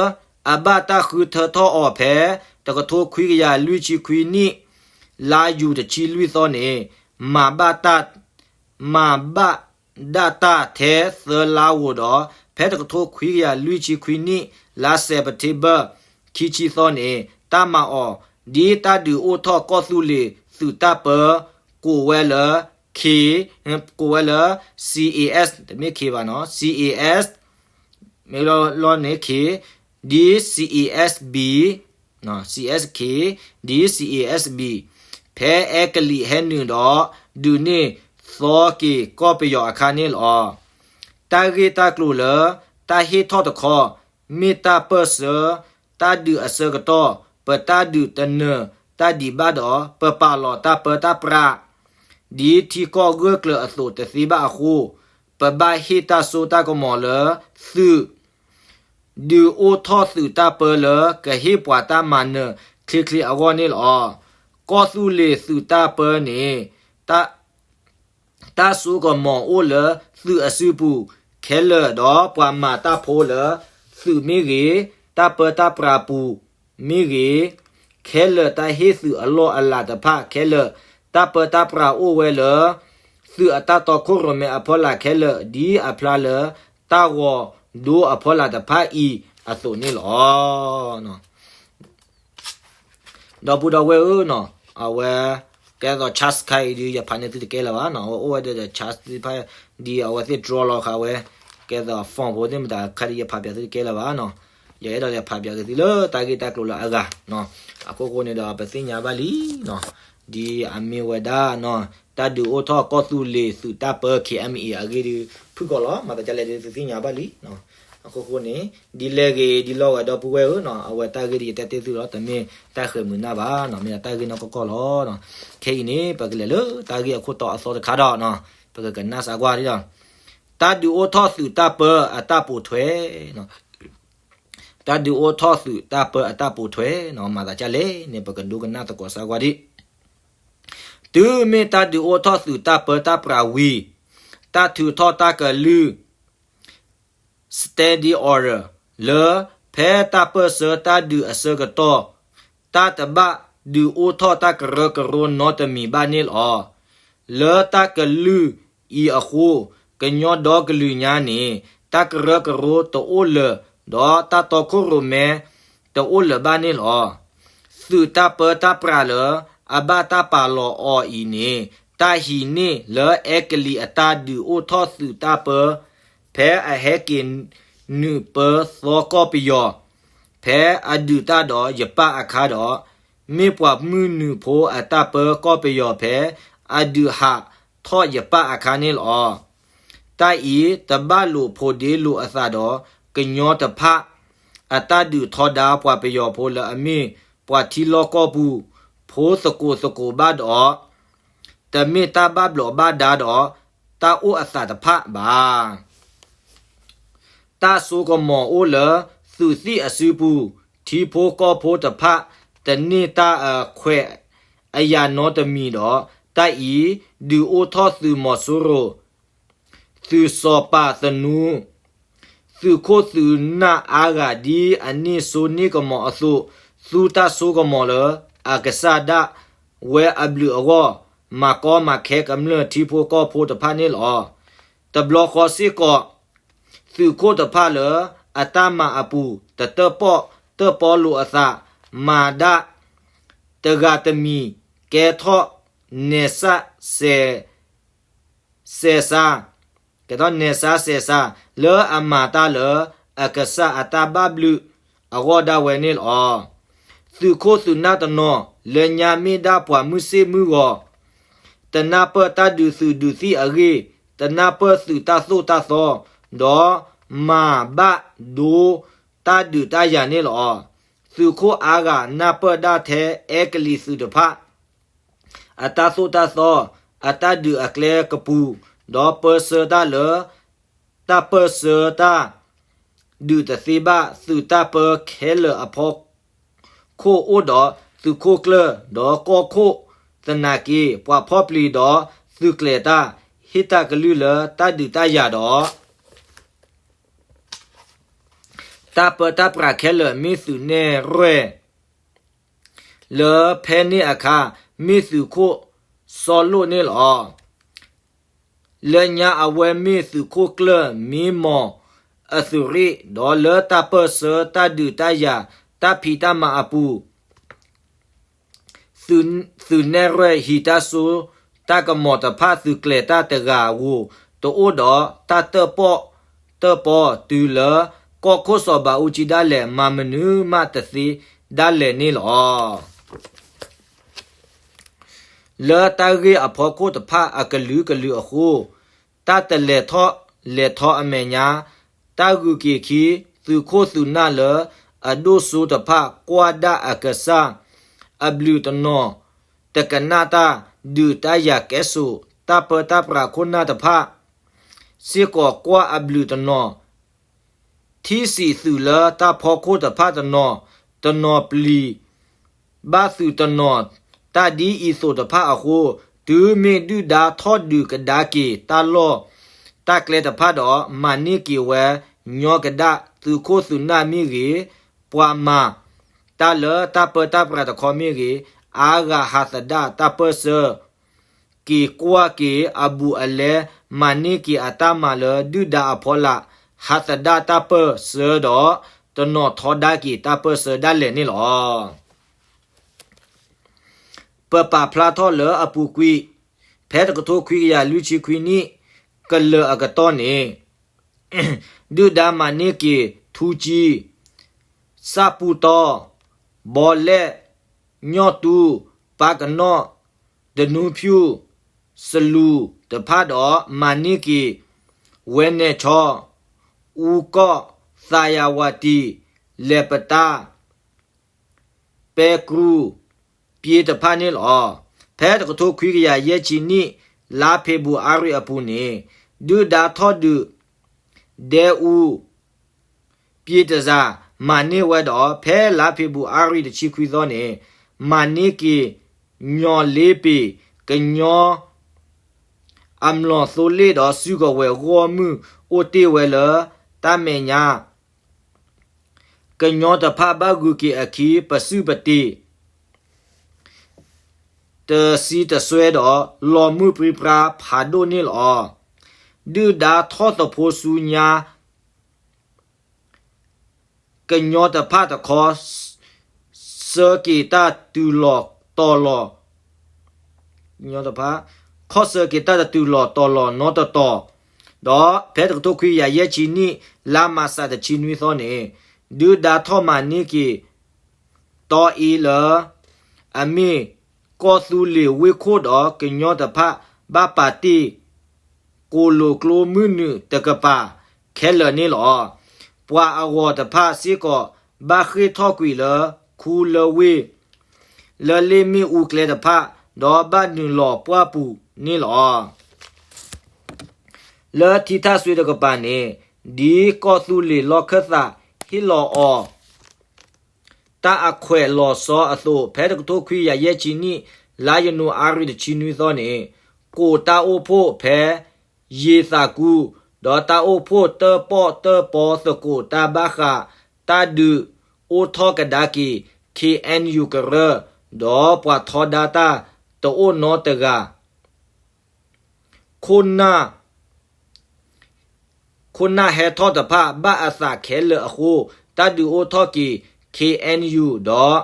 အဘၣ်တၢ်ဃုထၢထီၣ်အီၤဖဲ တကထိခွံကယၤလွံၢ်ဆံခွံနံၣ် လါယူၤတဆံလွံၢ်သီန့ၣ် မၤဘၣ်တၢ် မၤဘၣ်ဒၣ်တၢ်ထဲသၢလါဧိၤဒီး ဖဲတကထိခွံကယၤလွံၢ်ဆံခွံနံၣ် လါစဲးပထ့ဘၢၣ် ခံဆံသီန့ၣ် တၢ်မၤအီၤ ဒ်တၢ်ဒုးအိၣ်ထီၣ်ကီၢ်သူလ့ၤသုးတၢ်ပၢ ကိးဝဲလၢ ခ့ ကိးဝဲလၢ CAS တမ့ၢ် ခ့ ဘၣ်နီၤ CAS မ့ၢ်လီၤန့ၣ် ခ့ ဒ် CASB, CSK, ဒ် CASB ဖဲအဲကလံးဟဲနုာ်ဒီး ဒုးန့ၢ်သီက့ၤကီၢ်ပယီၤအခါန့ၣ်လီၤ. တၢ်ဂ့ၢ်တၢ်ကျိၤလၢ တၢ်ဟ့ၣ်ထီၣ်တခီ မ့ၢ်တၢ်ပၢၢ်ဆၢ တၢ်ဒုးအဆၢကတီၢ် ပတၢ်ဒုးတနၢၤတၢ်ဒံးဘၣ်ဒီး ပပာ်လီၤတၢ်ပၢတၢ်ပြး ဒ်ထံကီၢ်ဂၢၢ်ကျၢၤအသိးတသ့ဘၣ်အဃိ ပဘၣ်ဟ့ၣ်တၢ်စိတၢ်ကမီၤလၢသုး ဒုးအိၣ်ထီၣ်သုးတၢ်ပၢလၢကဟ့ၣ်ပှၤတၢ်မၤနၢၤချ့ချ့အဂီၢ်န့ၣ်လီၤ. ကီၢ်သူလ့ၤသုးတၢ်ပၢန့ၣ် တၢ်စိကမီၤအိၣ်လၢသုးအစုပူၤခဲလၢာ်ဒီး ပှၤမၤတၢ်ဖိလၢသုးမ့ၢ်ဂ့ၤ, တၢ်ပၢတၢ်ပြးပူၤမ့ၢ်ဂ့ၤ, ခဲလၢာ်တၢ်ဟ့ၣ်သုးအလီၢ်အလၤတဖၣ်ခဲလၢာ်, တၢ်ပၢတၢ်ပြးအိၣ်ဝဲလၢ သုးအတၢ်တီခိၣ်ရိၣ်မဲအဖီလာ်ခဲလၢာ် ဒ်အဖျါလၢတၢ်ဂီၤဒိအဖီလာ်တဖၣ်အံၤအသိးန့ၣ်လီၤ. ဒီပုၢ်ဒီဝဲၢ်ဧၢ, အဝဲ ကဲသိး charge ခါအံၤဒုး ယဖးန့ၢ်သုတကဲလၢၤဘၣ်နီၤ, အဝဲအိၣ်ဝဲဒီး charge သ့ၣ်တဖၣ် ဒ်အဝဲသ့ၣ်တြီလီၤဃာ်ဝဲ, ကဲသိး phone ဖိသ့ၣ်မတၤခါဒုး ယဖးပၠးသုတကဲလၢၤဘၣ်နီၤ, ယအဲၣ်ဒိးယဖးပၠးက့ၤသုလၢတၢ်ဂ့ၢ်တၢ်ကျိၤလၢအဂၤနီၤ, အခိၣ်ဃိန့ၣ်ဒီး ပသ့ၣ်ညါဘၣ်လံနီၤ, ဒ်အမ့ၢ်ဝဲဒၣ်နီၤ, တၢ်ဒုးအိၣ်ထီၣ်ကီၢ်သူလ့ၤသုးတၢ်ပၢ ခ့ၣ်အဲၣ်အ့ၣ် အဂ့ၢ်ဒုး ဖုၣ်ကိာ်လီၤ, မၤသးဒ်လဲၣ်ဒုး သုသ့ၣ်ညါဘၣ်လံနီၤ, အခိၣ်ဃိန့ၣ် ဒ်လဲၣ်ဂ့ၤဒ်လဲၣ်ဂ့ၤ ဒီပုၢ်ဝဲၢ်ဧၢနီၤ, အဝဲတၢ်ဂ့ၢ်ဒုး ယတဲတ့ၢ်သုလီၤ, တမ့ၢ်တၢ်ဃဲၤမုာ်နၢ်ဘၣ်နီၤ, မ့ၢ်ဒၣ်တၢ်ဂ့ၢ်နီၢ်ကီၢ်ကီၢ်လီၤ. ခဲအံၤန့ၣ် ပကလဲၤလၢတၢ်ဂ့ၢ်အခိၣ်တီအသီတခါဒီးနီၤ, ပကကနၣ်စၢ်ကွၢ်ဒ်ဒီး တၢ်ဒုးအိၣ်ထီၣ်သုးတၢ်ပၢအတၢ်ပိာ်ထွဲ, တၢ်ဒုးအိၣ်ထီၣ်သုးတၢ်ပၢအတၢ်ပိာ်ထွဲနီၤ, မၤသးဒ်လဲၣ်န့ၣ် ပကဒိကနၣ်သကိးစၢ်ကွၢ်ဒံး, တုၤမ့ၢ်တၢ်ဒုးအိၣ်ထီၣ်သုးတၢ်ပၢတၢ်ပြးဝံၤ, တၢ်ထုးထီၣ်တၢ်ကလုၢ် standing order လၢ ဖဲတၢ်ပၢၢ်ဆၢတၢ်ဒုးအဆၢကတီၢ် တၢ်တဘၣ်ဒုးအိၣ်ထီၣ်တၢ်ကရၢကရိနီတမံၤဘၣ်န့ၣ်လီၤ. လၢတၢ်ကလုၢ်အံၤအဃိ ကညီဒီကလုာ်ညါန့ၣ် တၢ်ကရၢကရိတအိၣ်လၢၤ ဒီးတၢ်တီခိၣ်ရိၣ်မဲတအိၣ်လၢၤဘၣ်န့ၣ်လီၤ. သုးတၢ်ပၢတၢ်ပြးလၢ အဘၣ်တၢ်ပာ်လီၤအီၤအံၤန့ၣ် တၢ်ဟံးန့ၢ်လၢအဲကလံးအတၢ်ဒုးအိၣ်ထီၣ်သုးတၢ်ပၢ ဖဲအဟဲက့ၤနုာ်ပၢသီကီၢ်ပယီၤ ဖဲအဒုးတၢ်ဒီးယပၣ်အခါဒီး မ့ၢ်ပှၤမုၢ်နုာ်ဖိအတၢ်ပၢကီၢ်ပယီၤဖဲ အဒုးဟးထီၣ်ယပၣ်အခါန့ၣ်လီၤ. တၢ်အံၤတဘၣ်လိာ်ဖိးဒ့လိာ်အသးဒီး ကညီတဖၣ် အတၢ်ဒုးထီဒါပှၤပယီၤဖိလၢအမ့ၢ်ပှၤထံလီၢ်ကီၢ်ပူၤ ဖိသကိးသကိးဘၣ်ဒီး တမ့ၢ်တၢ်ဘၣ်ဘျီးဘၣ်ဒါဒီး တၢ်အိၣ်အသးတဖၣ်ဘၣ်. တၢ်စိကမီၤအိၣ်လၢ သုးသံၣ်အစုပူၤ ထံဖိကီၢ်ဖိတဖၣ် တန့ၢ်တၢ်အခွဲးအယာ်နီတမံၤဒီး တၢ်အံၤ ဒုးအိၣ်ထီၣ်သုးမီၤစိရိၤ သုးစီၤပၤသနူ သုးခိၣ်သုးနၢ်အါဂၤဒ်အန့ၢ်စိန့ၢ်ကမီၤအသိး, သူတၢ်စိကမီၤလၢ အကစၢ်ဒၣ်ဝဲအဘျုးအဂီၢ်, မၤကီမၤခဲကမျၢၢ်ထံဖိကီၢ်ဖိတဖၣ်န့ၣ်လီၤ. တဘျီဃီစ့ၢ်ကီး သုးခိၣ်တဖၣ်လၢအတၢ်မၤအပူၤ တတၢၣ်ပီၣ်တၢၣ်ပီလိာ်အသး, မၤဒၣ်တဂၤတမံၤ ကဲထီၣ်နဲစၢ်စဲး စဲးစါ, ကဲထီၣ်နဲစၢ်စဲးစါ လၢအမၤတၢ်လၢအကစၢ်အတၢ်ဘၣ်ဘျုးအဂီၢ်ဒၣ်ဝဲန့ၣ်လီၤ. သုးခိၣ်သုးနၢ်တနီၤ လၢညါမ့ၢ်ဒၣ်ပှၤမုၢ်ဆ့ၣ်မုၢ်ဂီၤ, တနၢ်ပၢၢ်တၢ်ဒုးသုးဒုးသံၣ်အဂ့ၢ်, တနၢ်ပၢၢ်သုးတၢ်သိၣ်တၢ်သီ, ဒီးမၤဘၣ်ဒိတၢ်ဒုးတၢ်ယၤန့ၣ်လီၤ. သုးခိၣ်အါဂၤနၢ်ပၢၢ်ဒၣ်ထဲအဲကလံးသုးတဖၣ် အတၢ်သိၣ်တၢ်သီ, အတၢ်ဒုးအကျဲကပူၤ, ဒီးပၢဆှၢတၢ်လၢ တၢ်ပၢဆှၢတၢ် ဒုးတသ့ဘၣ်သုးတၢ်ပၢခဲလၢာ်အဖီခိၣ်အိၣ်ဒီးသုးခိၣ်ကျၢၢ်, ဒီးကီၢ်ခိၣ်သနာ်က့ ပှၤဖီၣ်ပျံၤဒီးသုးကျဲၤတၢ် ဟ့ၣ်တၢ်ကလုၢ်လၢတၢ်ဒုးတၢ်ယၤဒီး တၢ်ပၢတၢ်ပြးခဲလၢာ် မ့ၢ်သုးနဲၣ်ရွဲၣ် လၢဖဲန့ၣ်အခါ မ့ၢ်သုးခိၣ်စီလိၣ်န့ၣ်လီၤ. လၢညါအဝဲမ့ၢ်သုးခိၣ်ကျၢၢ်မံမီၢ်အသုးရ့ၣ်, ဒီးလၢတၢ်ပၢၢ်ဆၢတၢ်ဒုးတၢ်ယၤ တၢ်ဖံးတၢ်မၤအပူၤ သုးနဲၣ်ရွဲၣ်ဟံးတၢ်စိတၢ်ကမီၤတဖၣ် သုးကျဲၤတၢ်တဂၤဧိၤတအိၣ်ဒီး တၢ်တၢၣ်ပီၣ်တၢၣ်ပီတုၤလၢ ကီၢ်ခိၣ်စီၤဘးအူကၠံဒၣ်လဲာ် မၤမနုၤမးတသ့ဒၣ်လဲာ်န့ၣ်လီၤ. လၢတၢ်ဂ့ၢ်အဖီခိၣ်တဖၣ်အကလုာ်ကလုာ်အဃိ, တၢ်တလဲၤထီၣ်လဲၤထီအမဲာ်ညါ, တၢ်ဂုၤက့ၤခံ သုးခိၣ်သုးနၢ်လၢအဒိၣ်စိတဖၣ် ကွၢ်ဒၣ်အကစၢ်အဘျုးတနီၤ တကနၣ်တၢ်ဒုးတၢ်ယၤကဲစိာ် တၢ်ပၢတၢ်ပြးခိၣ်နၢ်တဖၣ် စ့ၢ်ကီးကွၢ်အဘျုးတနီၤ ထံၣ်ဆံးသုးလၢတၢ်ဖီခိၣ်တဖၣ်တနီၤ, တနီၤပျံၤဘၣ်သုးတနီၤ တၢ်ဒ်အံၤသိးတဖၣ်အဃိ, တုၤမ့ၢ်ဒုၣ်ဒါထီၣ်ဒုးကဒါက့ၤတၢ်လီၢ်တၢ်ကျဲတဖၣ်ဒီး မၤန့ၢ်က့ၤဝဲညီကဒၣ် သုးခိၣ်သုးနၢ်မ့ၢ်ဂ့ၤ, ပှၤမၤတၢ်လၢတၢ်ပၢတၢ်ပြးတခီမ့ၢ်ဂ့ၤ, အါဂၤဟးသဒၣ်တၢ်ပၢၢ်ဆၢ က့ၤကွၢ်က့ၤအဘူးအလဲ မၤန့ၢ်က့ၤအတၢ်မၤလၢဒုၣ်ဒါအဖီလာ် ဟးသဒၣ်တၢ်ပၢၢ်ဆၢဒီး တနီၤထီဒါက့ၤတၢ်ပၢၢ်ဆၢဒၣ်လဲာ်န့ၣ်လီၤ. ပပာ်ဖျါထီၣ်လၢအပူၤကွံာ် ဖဲတကထိခွံကယၤလွံၢ်ဆံခွံနံၣ် ကလၢၤအကတီၢ်န့ၣ် ဒုၣ်ဒါမၤန့ၢ်က့ၤ ထူကၠံ, စၣ်ပူၣ်တီ, ဘီလဲၣ်, ညီၣ်တူ, ပၢ်ကနီၣ်, တနူဖၠူၣ်, စလူၤတဖၣ်ဒီး မၤန့ၢ်က့ၤ ဝဲနဲၣ်ဆီ, အူကီၢ်, သးယၤဝးတံၢ်, လဲၤပတာ် ပဲကရူၢ် ပျ့ၤတဖၣ်န့ၣ်လီၤ. ဖဲတကထိခွံကယၤယဲၢ်ဆံနံၣ် လါဖ့ၤဘြူၤအါရံၤအပူၤန့ၣ် ဒုၣ်ဒါထီၣ်ဒုး ဒဲအူ ပျ့ၤတစၤ မၤန့ၢ်ဝဲဒီး ဖဲလါဖ့ၤဘြူၤအါရံၤတဆံခွံသီန့ၣ် မၤန့ၢ်က့ၤ ညီၣ်လ့ပ့ၤ ကညီ အမျိာ်သိလ့ၣ်ဒီးစုကဝဲၤဂီၢ်မုၢ်အိၣ်တ့ၢ်ဝဲလၢတၢ်မဲာ်ညါ ကညီတဖၣ်ဘၣ်ဂုၤက့ၤအခံ ပစုၢ်ပတ့ၤ တဆံတစွဲဒီး လီၤမုၢ်ပြံပြါဖးဒိၣ်န့ၣ်လီၤ. ဒုၣ်ဒါထီၣ်သဖိဆူညါ ကညီတဖၣ်တခီ ဆၢက့ၤတၢ်တုၤလီၤတီၤလီၤ ခီဆၢက့ၤတၢ်တတုၤလီၤတီၤလီၤနီတတီၤ, ဒီးဖဲတကထိခွံကယၤယဲၢ်ဆံနံၣ် လါမးစးတဆံနွံသီန့ၣ် ဒုၣ်ဒါထီၣ်မၤန့ၢ်က့ၤ တီအ့လၢ အမ့ၢ်ကီၢ်သူလ့ၤဝ့ၢ်ခိၣ်ဒီး ကညီတဖၣ်ဘၣ်ပာ်တ့ၢ် ကိၣ်လိာ်ကျိမုၢ်နုာ်တကပၤခဲလၢာ်န့ၣ်လီၤ. ပှၤအဂီၤတဖၣ်စ့ၢ်ကီး ဘၣ်ဃ့ၢ်ထီၣ်ကွံာ်လၢခူလၢဝ့ၢ် လၢလ့ၣ်မ့ၣ်အူကျဲတဖၣ် ဒီးဘၣ်နုာ်လီၤပှၢ်ပူၤန့ၣ်လီၤ. လၢထံထၣ်စွ့တကပၤန့ၣ် ဒ်ကီၢ်သူလ့ၤလီၢ်ခၢၣ်သးဟ့ၣ်လီၤအီၤ တၢ်အခွဲးလီၤဆီအသိး ဖဲတကထိခွံကယၤယဲၢ်ဆံနံၣ် လါယနူၤအါရံၤတဆံနွံသီန့ၣ် ကိးတၢ်အိၣ်ဖှိၣ်ဖဲ ယံာ်သးကူ, ဒီးတၢ်အိၣ်ဖှိၣ်တၢၣ်ပီၣ်တၢၣ်ပီသကိးတၢ်ဘၣ်ဃး တၢ်ဒုးအိၣ်ထီၣ်ကဒါက့ၤ ခ့ၣ်အဲၣ်ယူၣ်ကရၢ, ဒီးပှၤထီဒါတၢ်တအိၣ်နီတဂၤ ခိၣ်နၢ် ခိၣ်နၢ်ဟဲထီၣ်တဖၣ် ဘၣ်အသးခဲလၢာ်အဃိ, တၢ်ဒုးအိၣ်ထီၣ်က့ၤ ခ့ၣ်အဲၣ်ယူၣ် ဒီး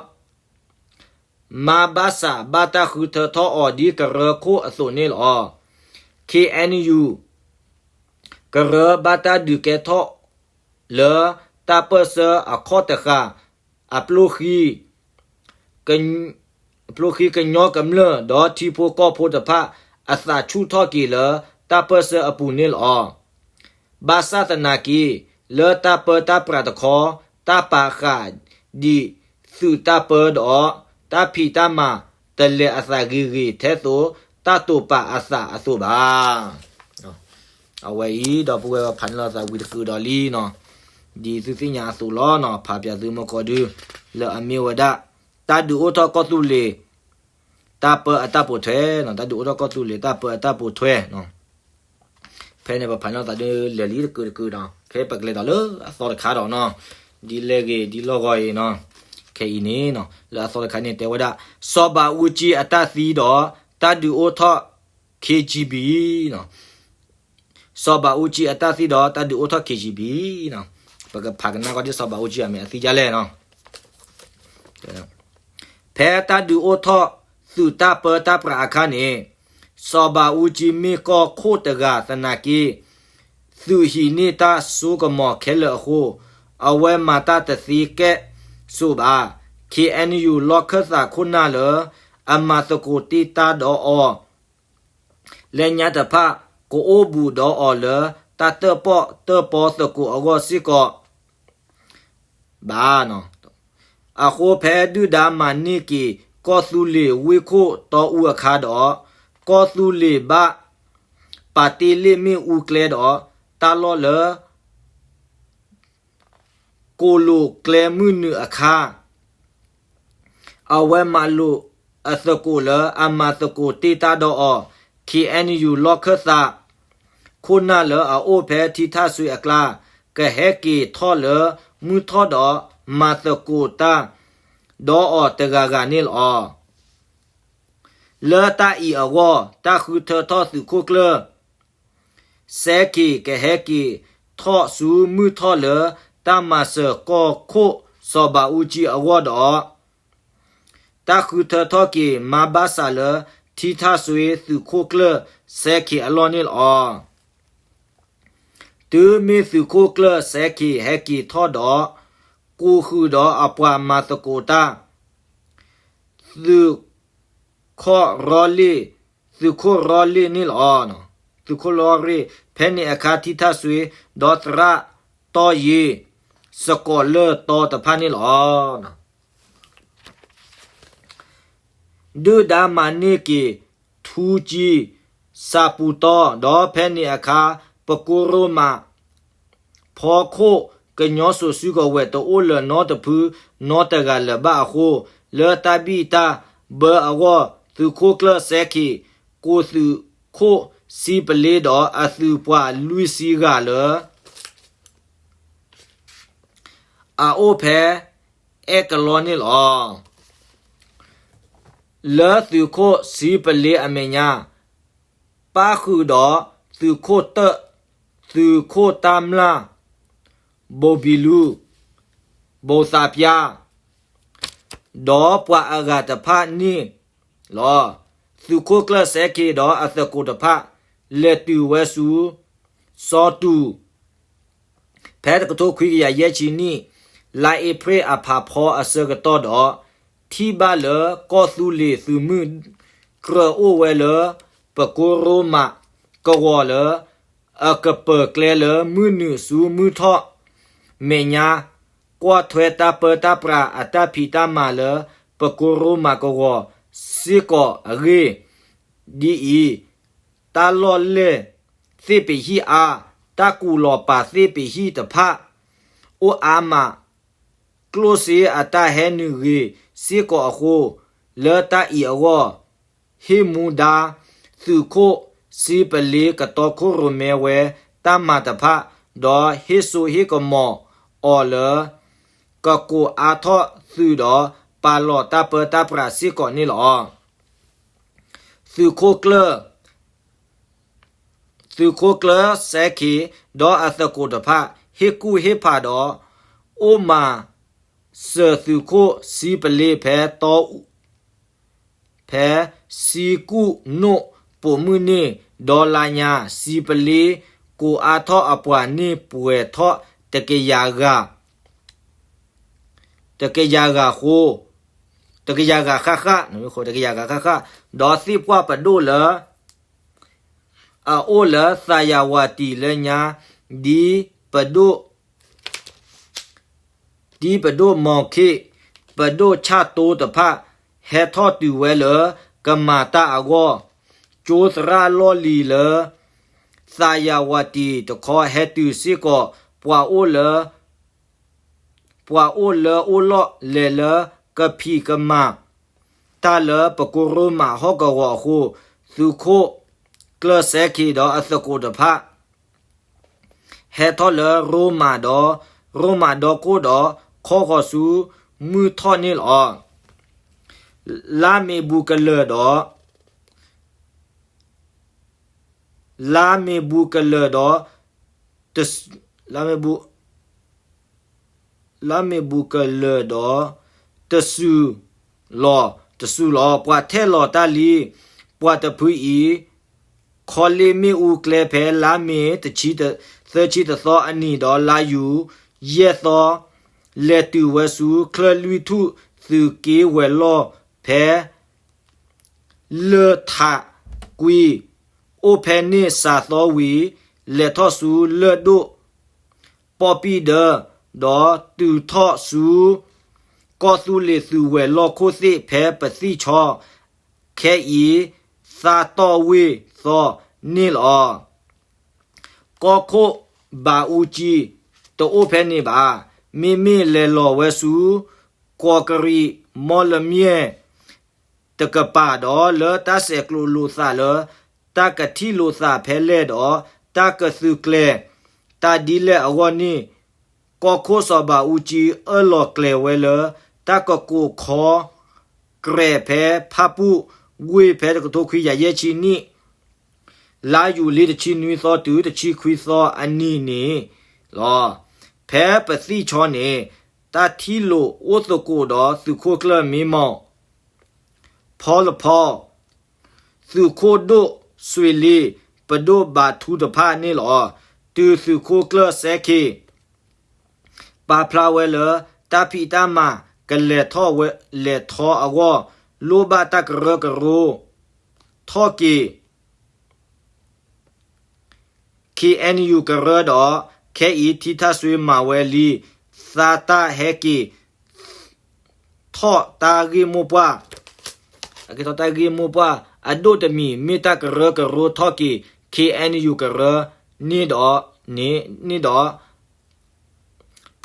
မါဘၣ်ဆၣ် ဘၣ်တၢ်ဃုထၢထီၣ်အီၤဒ်ကရၢခိၣ်အသိးန့ၣ်လီၤ. ခ့ၣ်အဲၣ်ယူၣ် ကရၢဘၣ်တၢ်ဒုးကဲထီၣ်လၢ တၢ်ပၢၢ်ဆၢအခီၣ်တဃာ် အပျိၢ်ဃံ အပျိၢ်ဃံကညီကမျၢၢ် ဒီးထံဖိကီၢ်ဖိတဖၣ် အသးဆူၣ်ထီၣ်က့ၤလၢ တၢ်ပၢၢ်ဆၢအပူၤန့ၣ်လီၤ. ဘၣ်ဆၣ်သနာ်က့ လၢတၢ်ပၢတၢ်ပြးတခီ တၢ်ပာ်ဃာ်ဒ်သုးတၢ်ပၢဒီး တၢ်ဖံးတၢ်မၤတလဲၤအသးဂ့ၤဂ့ၤ ထဲသိးတၢ်တိာ်ပာ်အသးအသိးဘၣ်. အဝဲအံၤ ဒီပုၢ်ဝဲၢ်ဖးန့ၢ်လိာ်သးဝံၤတကုာ်ဒီးလံနီၤ, ဒ်သုသ့ၣ်ညါအသိးလီၤနီၤ, ဖးပၠးသုမုၢ်ကီၢ်ဒု လၢအမ့ၢ်ဝဲဒၣ် တၢ်ဒုးအိၣ်ထီၣ်ကီၢ်သူလ့ၤ တၢ်ပၢအတၢ်ပိာ်ထွဲနီၤ, တၢ်ဒုးအိၣ်ထီၣ်ကီၢ်သူလ့ၤ တၢ်ပၢအတၢ်ပိာ်ထွဲနီၤ. ဖဲန့ၣ် ပဖးန့ၢ်လိာ်သးဒု လဲၤလံတကုာ်တကုာ်နီၤ, ဖဲပကလဲၤဒီးလၢအသီတခါဒီးနီၤ, ဒ်လဲၣ်ဂ့ၤ ဒ်လီၢ်ဂီၤအံၤနီၤ, ခဲအံၤန့ၣ်နီၤ, လၢအသီတခါန့ၣ် တဲဝဲဒၣ် စီၤဘးအူကၠံအတၢ်သံဒီး တၢ်ဒုးအိၣ်ထီၣ် ခ့ၣ်ကၠံဘံနီၤ. စီၤဘးအူကၠံအတၢ်သံဒီး တၢ်ဒုးအိၣ်ထီၣ် ခ့ၣ်ကၠံဘံနီၤ. ပကဖးကနၣ်ကီဒ်စီၤဘးအူကၠံအမ့ၢ်အသံဒ်လဲၣ်နီၤ. ဖဲတၢ်ဒုးအိၣ်ထီၣ်သုးတၢ်ပၢတၢ်ပြးအခါန့ၣ်, စီၤဘးအူကၠံမ့ၢ်ကီၢ်ခိၣ်တဂၤသနာ်က့, သုးဟံးန့ၢ်တၢ်စိကမီၤခဲလၢာ်အဃိ, အဝဲမၤတၢ်တသ့ကဲၣ်ဆိးဘၣ်. ခ့ၣ်အဲၣ်ယူၣ် လီၢ်ခၢၣ်သးခိၣ်နၢ်လၢ အမၤသကိးတ့ၢ်တၢ်ဒီးအီၤ လၢညါတဖၣ် ကအိၣ်ဘူးဒီးအီၤလၢ တၢ်တၢၣ်ပီၣ်တၢၣ်ပီသကိးအဂီၢ်စ့ၢ်ကီးဘၣ်. အဃိဖဲဒုၣ်ဒါမၤန့ၢ်က့ၤ ကီၢ်သူလ့ၤဝ့ၢ်ခိၣ်တီအူအခါဒီး, ကီၢ်သူလ့ၤဘၣ်ပာ်တ့ၢ်လ့ၣ်မ့ၣ်အူကျဲဒီး တၢ်လီၢ်လၢ ကိးလိာ်ကျဲမုၢ်နုာ်အခါ, အဝဲမၤလိာ်အသကိးလၢအမၤသကိးတ့ၢ်တၢ်ဒီးအီၤ, ခ့ၣ်အဲၣ်ယူၣ် လီၢ်ခၢၣ်သးခိၣ်နၢ်လၢအအိၣ်ဖဲထံထၣ်စွ့အကျါ, ကဟဲက့ၤထီၣ်လၢမုၢ်ထီၣ်ဒီးမၤသကိးတၢ်ဒီးအီၤတဂၤဂၤန့ၣ်လီၤ. လၢတၢ်အံၤအဂီၢ် တၢ်ဃုထၢထီၣ်သုးခိၣ်ကျၢၢ် စဲခ့ၣ် ကဟဲက့ၤထီၣ်ဆူမုၢ်ထီၣ်လၢ တၢ်မၤစၢၤကီၢ်ခိၣ်စီၤဘးအူကၠံအဂီၢ်ဒီး, တၢ်ဃုထၢထီၣ်က့ၤမါဘၣ်ဆၣ်လၢ ထံထၣ်စွ့သုးခိၣ်ကျၢၢ်စဲခ့ၣ်အလီၢ်န့ၣ်လီၤ. တုၤမ့ၢ်သုးခိၣ်ကျၢၢ်စဲခ့ၣ်ဟဲက့ၤထီၣ်ဒီး ကိးဃုာ်ဒီးအပှၤမၤသကိးတၢ် သုးခိၣ်ရီလ့ၣ်, သုးခိၣ်ရီလ့ၣ်န့ၣ်လီၤ. သုးခိၣ်ရီလ့ၣ် ဖဲန့ၣ်အခါထံထၣ်စွ့ ဒီးသရၣ်တီယ့ စကိးလၢၢ်တီတဖၣ်န့ၣ်လီၤ. ဒုၣ်ဒါမၤန့ၢ်က့ၤ ထူကၠံ စးပူၤတီ, ဒီးဖဲန့ၣ်အခါ ပကိရိမး ဖီခိၣ်ကညီစိၤစုကဝဲၤ တအိၣ်လၢၤနီတဖုနီတဂၤလၢၤဘၣ်အဃိ, လၢတၢ်ဘံၣ်တၢ်ဘၢအဂီၢ် သုးခိၣ်ကျၢၢ်စဲခ့ၣ် ကိးသုးခိၣ်စံပလ့ဒီးအသုးပှၤလွံၢ်ဆံဂၤလၢ အအိၣ်ဖဲအဲၣ်ကလီန့ၣ်လီၤ. လၢသုးခိၣ်စံပလ့အမဲာ်ညါ ပၣ်ဃုာ်ဒီးသုးခိၣ်တၢၣ်, သုးခိၣ်တၢ်မျၢ်, ဘိးဘံလူ, ဘိးသးပျၢ်, ဒီးပှၤအဂၤတဖၣ်န့ၣ်လီၤ. သုးခိၣ်ကျၢၢ်စဲခ့ၣ်ဒီးအသကိးတဖၣ် လဲၤတုၤဝဲဆူ စီၤတူၢ် ဖဲတကထိခွံကယၤယဲၢ်ဆံနံၣ် လါအ့ဖြ့ၣ်အဖးဖီအဆၢကတီၢ်ဒီး ထံၣ်ဘၣ်လၢကီၢ်သူလ့ၤသုးမုၢ် ကြၢးအိၣ်ဝဲလၢ ပကိရိမးကဝီၤလၢ အကပၢၤကျဲလၢမုၢ်နုာ်ဆူမုၢ်ထီၣ်မဲာ်ညါ, ကွၢ်ထွဲတၢ်ပၢတၢ်ပြးအတၢ်ဖံးတၢ်မၤလၢ ပကိရိမးကဝီၤစ့ၢ်ကီးအဂ့ၢ်, ဒ်အံၤ, တၢ်လီၢ်လဲၢ်သ့ၣ်ပဟံၣ်အါ, တၢ်ကူးလီၤပာ်သ့ၣ်ပဟံၣ်တဖၣ် အိၣ်အါမး, ကျိၣ်စ့အတၢ်ဟဲနုာ်ဂ့ၤစ့ၢ်ကီးအဃိ, လၢတၢ်အံၤအဂီၢ်, ဟ့ၣ်မူဒါသုးခိၣ် စံပလ့ကတီခိၣ်ရိၣ်မဲဝဲတၢ်မၤတဖၣ်, ဒီးဟ့ၣ်စိဟ့ၣ်ကမီၤအီၤလၢ ကကိးအါထီၣ်သုးဒီး ပာ်လီၤတၢ်ပၢတၢ်ပြးစ့ၢ်ကီးန့ၣ်လီၤ. သုးခိၣ်ကျၢၢ် သုးခိၣ်ကျၢၢ်စဲခ့ ဒီးအသကိးတဖၣ် ဟ့ၣ်ကူၣ်ဟ့ၣ်ဖးဒီး အိၣ်မၤစၢၤသုးခိၣ်စံပလ့ဖဲတီ ဖဲစံကူၣ်နိၣ်ပိာ်မုၣ်န့ၣ်, ဒီးလါညါ စံပလ့ကိးအါထီၣ်အပှၤန့ၣ်ပှဲၤထီၣ်တကယၤဂၤ, တကယၤဂၤဃိ, တကယၤဂၤဃၣ်ဃၣ်, တကယၤဂၤဃၣ်ဃၣ်, ဒီးသ့ၣ်ပှၢ်ပဒိၣ်လၢ အအိၣ်လၢသးယၤဝၤတံာ်လၢညါ ဒ်ပဒိၣ် ဒ်ပဒိၣ်မီၤခ့ၣ်, ပဒိၣ်ဆၣ်တိတဖၣ် ဟဲထီၣ်တုၤဝဲလၢကမၤတၢ်အဂီၢ်, ကၠိသရၣ်လီၢ်လံၤလၢ သးယၤဝၤတံာ်တခီဟဲတုၤစ့ၢ်ကီး, ပှၤအိၣ်လၢ ပှၤအိၣ်လၢအိၣ်လီၢ်လဲၤလၢကဖံးကမၤ တၢ်လၢပကိရိမးဟီၣ်ကဝီၤအဃိ, သုးခိၣ်ကျၢၢ်စဲခ့ဒီးအသကိးတဖၣ် ဟဲထီၣ်လၢရိမးဒီး ရိမးဒီခိၣ်ဒီး ခီဃီၤဆူမုၢ်ထီၣ်န့ၣ်လီၤ. လါမ့ၤဘူးကလၢာ်ဒီး လါမ့ၤဘူးကလၢာ်ဒီး တစူၢ် လါမ့ၤဘူး လါမ့ၤဘူးကလၢာ်ဒီး တစူၢ်လီၤ, တစူၢ်လီၤ. ပှၤထဲလီၤတၢ်လံ, ပှၤတဖုအံၤ ခီလ့ၣ်မ့ၣ်အူကျဲဖဲလါမ့ၤ တဆံ သၢဆံတသီအနံၤဒီး လါယူၤ ယဲၢ်သီ လဲၤတုၤဝဲဆူချၢၣ်လွံၢ်ထူၣ် သုးက့ဝဲၤလီၢ်ဖဲ လၢၢ်ထးကွံ အိၣ်ဖဲန့ၣ်စှၤသီဝံၤ လဲၤထီၣ်ဆူလၢၢ်ဒိၣ် ပီၣ်ပံၣ်ဒၢ ဒီးတုၤထီၣ်ဆူ ကီၢ်သူလ့ၤသုးဝဲၤလီၢ်ခိၣ်သ့ၣ်ဖဲပသံၣ်ဆီ ခဲအံၤ သါတီၢ်ဝ့ၢ်သီန့ၣ်လီၤ. ကီၢ်ခိၣ်ဘးအူကၠံ တအိၣ်ဖဲန့ၣ်ဘၣ်. မ့မ့ၢ်လဲၤလီၤဝဲဆူ ကီၢ်ကရံးမီၣ်လမၠဲၣ် တကပၤဒီး လၢတၢ်ဆဲးကျိးလိာ်သးလၢ တၢ်ကထံၣ်လိာ်သးဖဲလဲၣ်ဒီး တၢ်ကသုးကျဲၤတၢ်ဒ်လဲၣ်အဂီၢ်န့ၣ် ကီၢ်ခိၣ်စီၤဘးအူကၠံအၢၣ်လီၤကျဲၤဝဲလၢ တၢ်ကကိးခီကြဲးဖဲဖၣ်ပူၣ်ဝ့ၢ်ဖဲတကထိခွံကယၤယဲၢ်ဆံနံၣ် လါယူၤလံတဆံနွံသီတုၤတဆံခွံသီအနံၤန့ၣ်လီၤ. ဖဲပသံၣ်ဆီန့ၣ် တၢ်ထံၣ်လိာ်အိၣ်သကိးဒီးသုးခိၣ်ကျၢၢ်မ့မီၢ် ဖီလဖီ သုးခိၣ်ဒိၣ်စွ့ၤလ့ ပဒိၣ်ဘးထူတဖၣ်န့ၣ်လီၤ. တုၤသုးခိၣ်ကျၢၢ်စဲခ့ ပာ်ဖျါဝဲလၢ တၢ်ဖံးတၢ်မၤကလဲၤထီၣ်ဝဲ လဲၤထီအဂီၢ် လိၣ်ဘၣ်တၢ်ကရၢကရိထီၣ်က့ၤ ခ့ၣ်အဲၣ်ယူၣ်ကရၢဒီး ခဲအံၤထံထၣ်စွ့မၤဝဲလံ သါတၢ်ဟဲက့ၤ ထီၣ်တၢ်ဂ့ၢ်မိၢ်ပှၢ် ဟဲက့ၤထီၣ်တၢ်ဂ့ၢ်မိၢ်ပှၢ်အဒိၣ်တမံၤ မ့ၢ်တၢ်ကရၢကရိထီၣ်က့ၤ ခ့ၣ်အဲၣ်ယူၣ်ကရၢန့ၣ်ဒီး န့ၣ် န့ၣ်ဒီး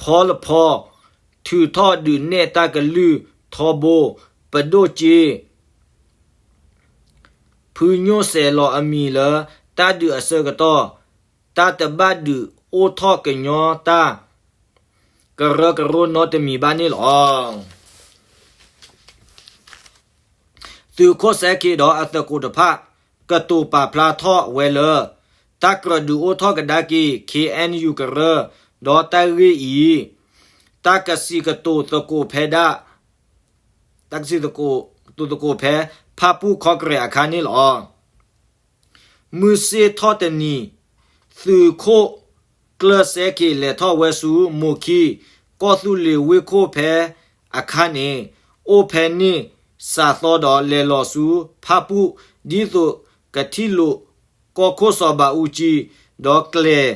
ဖီလဖီ ထုးထီၣ်ဒုးနဲၣ်တၢ်ကလုၢ်ထီဘိ ပဒိၣ်စ့ ဖုညိၣ်စဲးလီၤအမံၤလၢ တၢ်ဒုးအဆၢကတီၢ် တၢ်တဘၣ်ဒုးအိၣ်ထီၣ်ကညီတၢ် ကရၢကရိနီတမံၤဘၣ်န့ၣ်လီၤ. သုးခိၣ်စဲခ့ဒီးအသကိးတဖၣ် ကတိၤပာ်ဖျါထီၣ်ဝဲလၢ တၢ်ကြၢးဒုးအိၣ်ထီၣ်ကဒါက့ၤ ခ့ၣ်အဲၣ်ယူၣ်ကရၢ ဒီးတၢ်ဂ့ၢ်အံၤ တၢ်ကစံးကတိၤသကိးဖဲဒၣ် တၢ်ကစံးကတိၤသကိးဖဲ ဖၣ်ပူၣ်ခီကရဲးအခါန့ၣ်လီၤ. မုၢ်ဆ့ၣ်ထီၣ်တနံၤ သုးခိၣ်ကျၢၢ်စဲခ့လဲၤထီၣ်ဝဲဆူမိၢ်ခံ ကီၢ်သူလ့ၤဝ့ၢ်ခိၣ်ဖဲအခါန့ၣ် အိၣ်ဖဲန့ၣ်စှၤသီဒီးလဲၤလီၤဆူဖၣ်ပူၣ် ဒ်သိးကထံၣ်လိာ်ကီၢ်ခိၣ်စီၤဘးအူကၠံ ဒီးကျဲၤ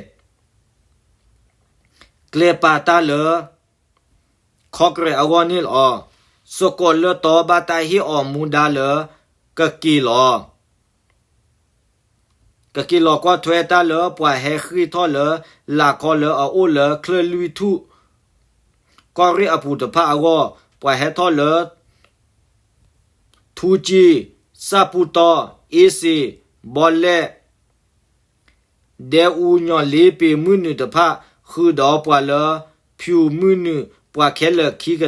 ကျဲၤပာ်တၢ်လၢ ခီကရဲးအဂီၢ်န့ၣ်လီၤ. စကိးလၢတီဘၣ်တၢ်ဟ့ၣ်အီၤမူဒါလၢ ကက့ၤလီၤ ကက့ၤလီၤကွၢ်ထွဲတၢ်လၢပှၤဟဲဃ့ၢ်ထီၣ်လၢ လၢ်ခီလၢအအိၣ်လၢချၢၣ်လွံၢ်ထူၣ် ကီၢ်ရ့ၣ်အပူၤတဖၣ်အဂီၢ် ပှၤဟဲထီၣ်လၢ ထူကၠံၣ်, စၣ်ပူၣ်တီၢ်, အ့စ့ၣ်, ဘီလဲၣ် ဒဲအူညီၣ်လ့ပ့ၤမုၢ်နုာ်တဖၣ် ဃုာ်ဒီးပှၤလၢ ဖၠူၣ်မုၢ်နုာ် ပှၤခဲလၢာ်ခံက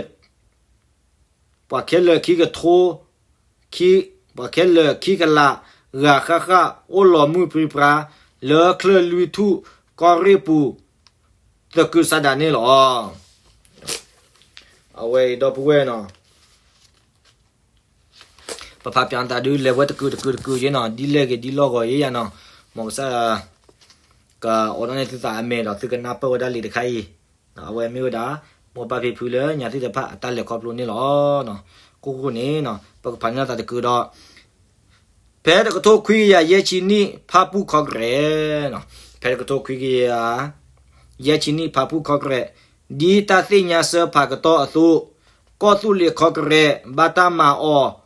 ပှၤခဲလၢာ်ခံကထိ ခံ, ပှၤခဲလၢာ်ခံကလး ဂၤဃၣ်ဃၣ် အိၣ်လီၤမုၢ်ပြံပြါ လၢချၢၣ်လွံၢ်ထူၣ်ကီၢ်ရ့ၣ်ပူၤ သကုၤဆးဒးန့ၣ်လီၤ. အဝဲအံၤဒီပုၢ်ဝဲၢ်နီၤ ပဖးပၠးသးဒုးလဲၤဝဲတကုာ်တကုာ်တကုာ်ယဲနီၤ ဒ်လဲၣ်ဂ့ၤဒ်လီၢ်ဂီၤယဲယၤနီၤ မ်ကစၢ် ကအိးထီၣ်န့ၢ်သုသးအမဲာ်ဒီးသုကနၢ်ပၢၢ်ဝဲဒၣ်လံာ်တခါအံၤ အဝဲမ့ၢ်ဝဲဒၣ် မိၢ်ပၢ်ဖံဖုလၢညါသ့ၣ်တဖၣ်အတၢ်လဲၤခီဖျိန့ၣ်လီၤ. ကိၢ်ဃိန့ၣ် ပကဖးန့ၢ်သးတကုာ်ဒီး ဖဲတကထိခွံကယၤယဲၢ်ဆံနံၣ် ဖၣ်ပူၣ်ခီကရဲး, ဖဲတကထိခွံကယၤ ယဲၢ်ဆံနံၣ် ဖၣ်ပူၣ်ခီကရဲး, ဒ်တၢ်သ့ၣ်ညါဆၢဖးကတီၢ်အသိး, ကီၢ်သူလ့ၤခီကရဲး ဘၣ်တၢ်မၤအီၤ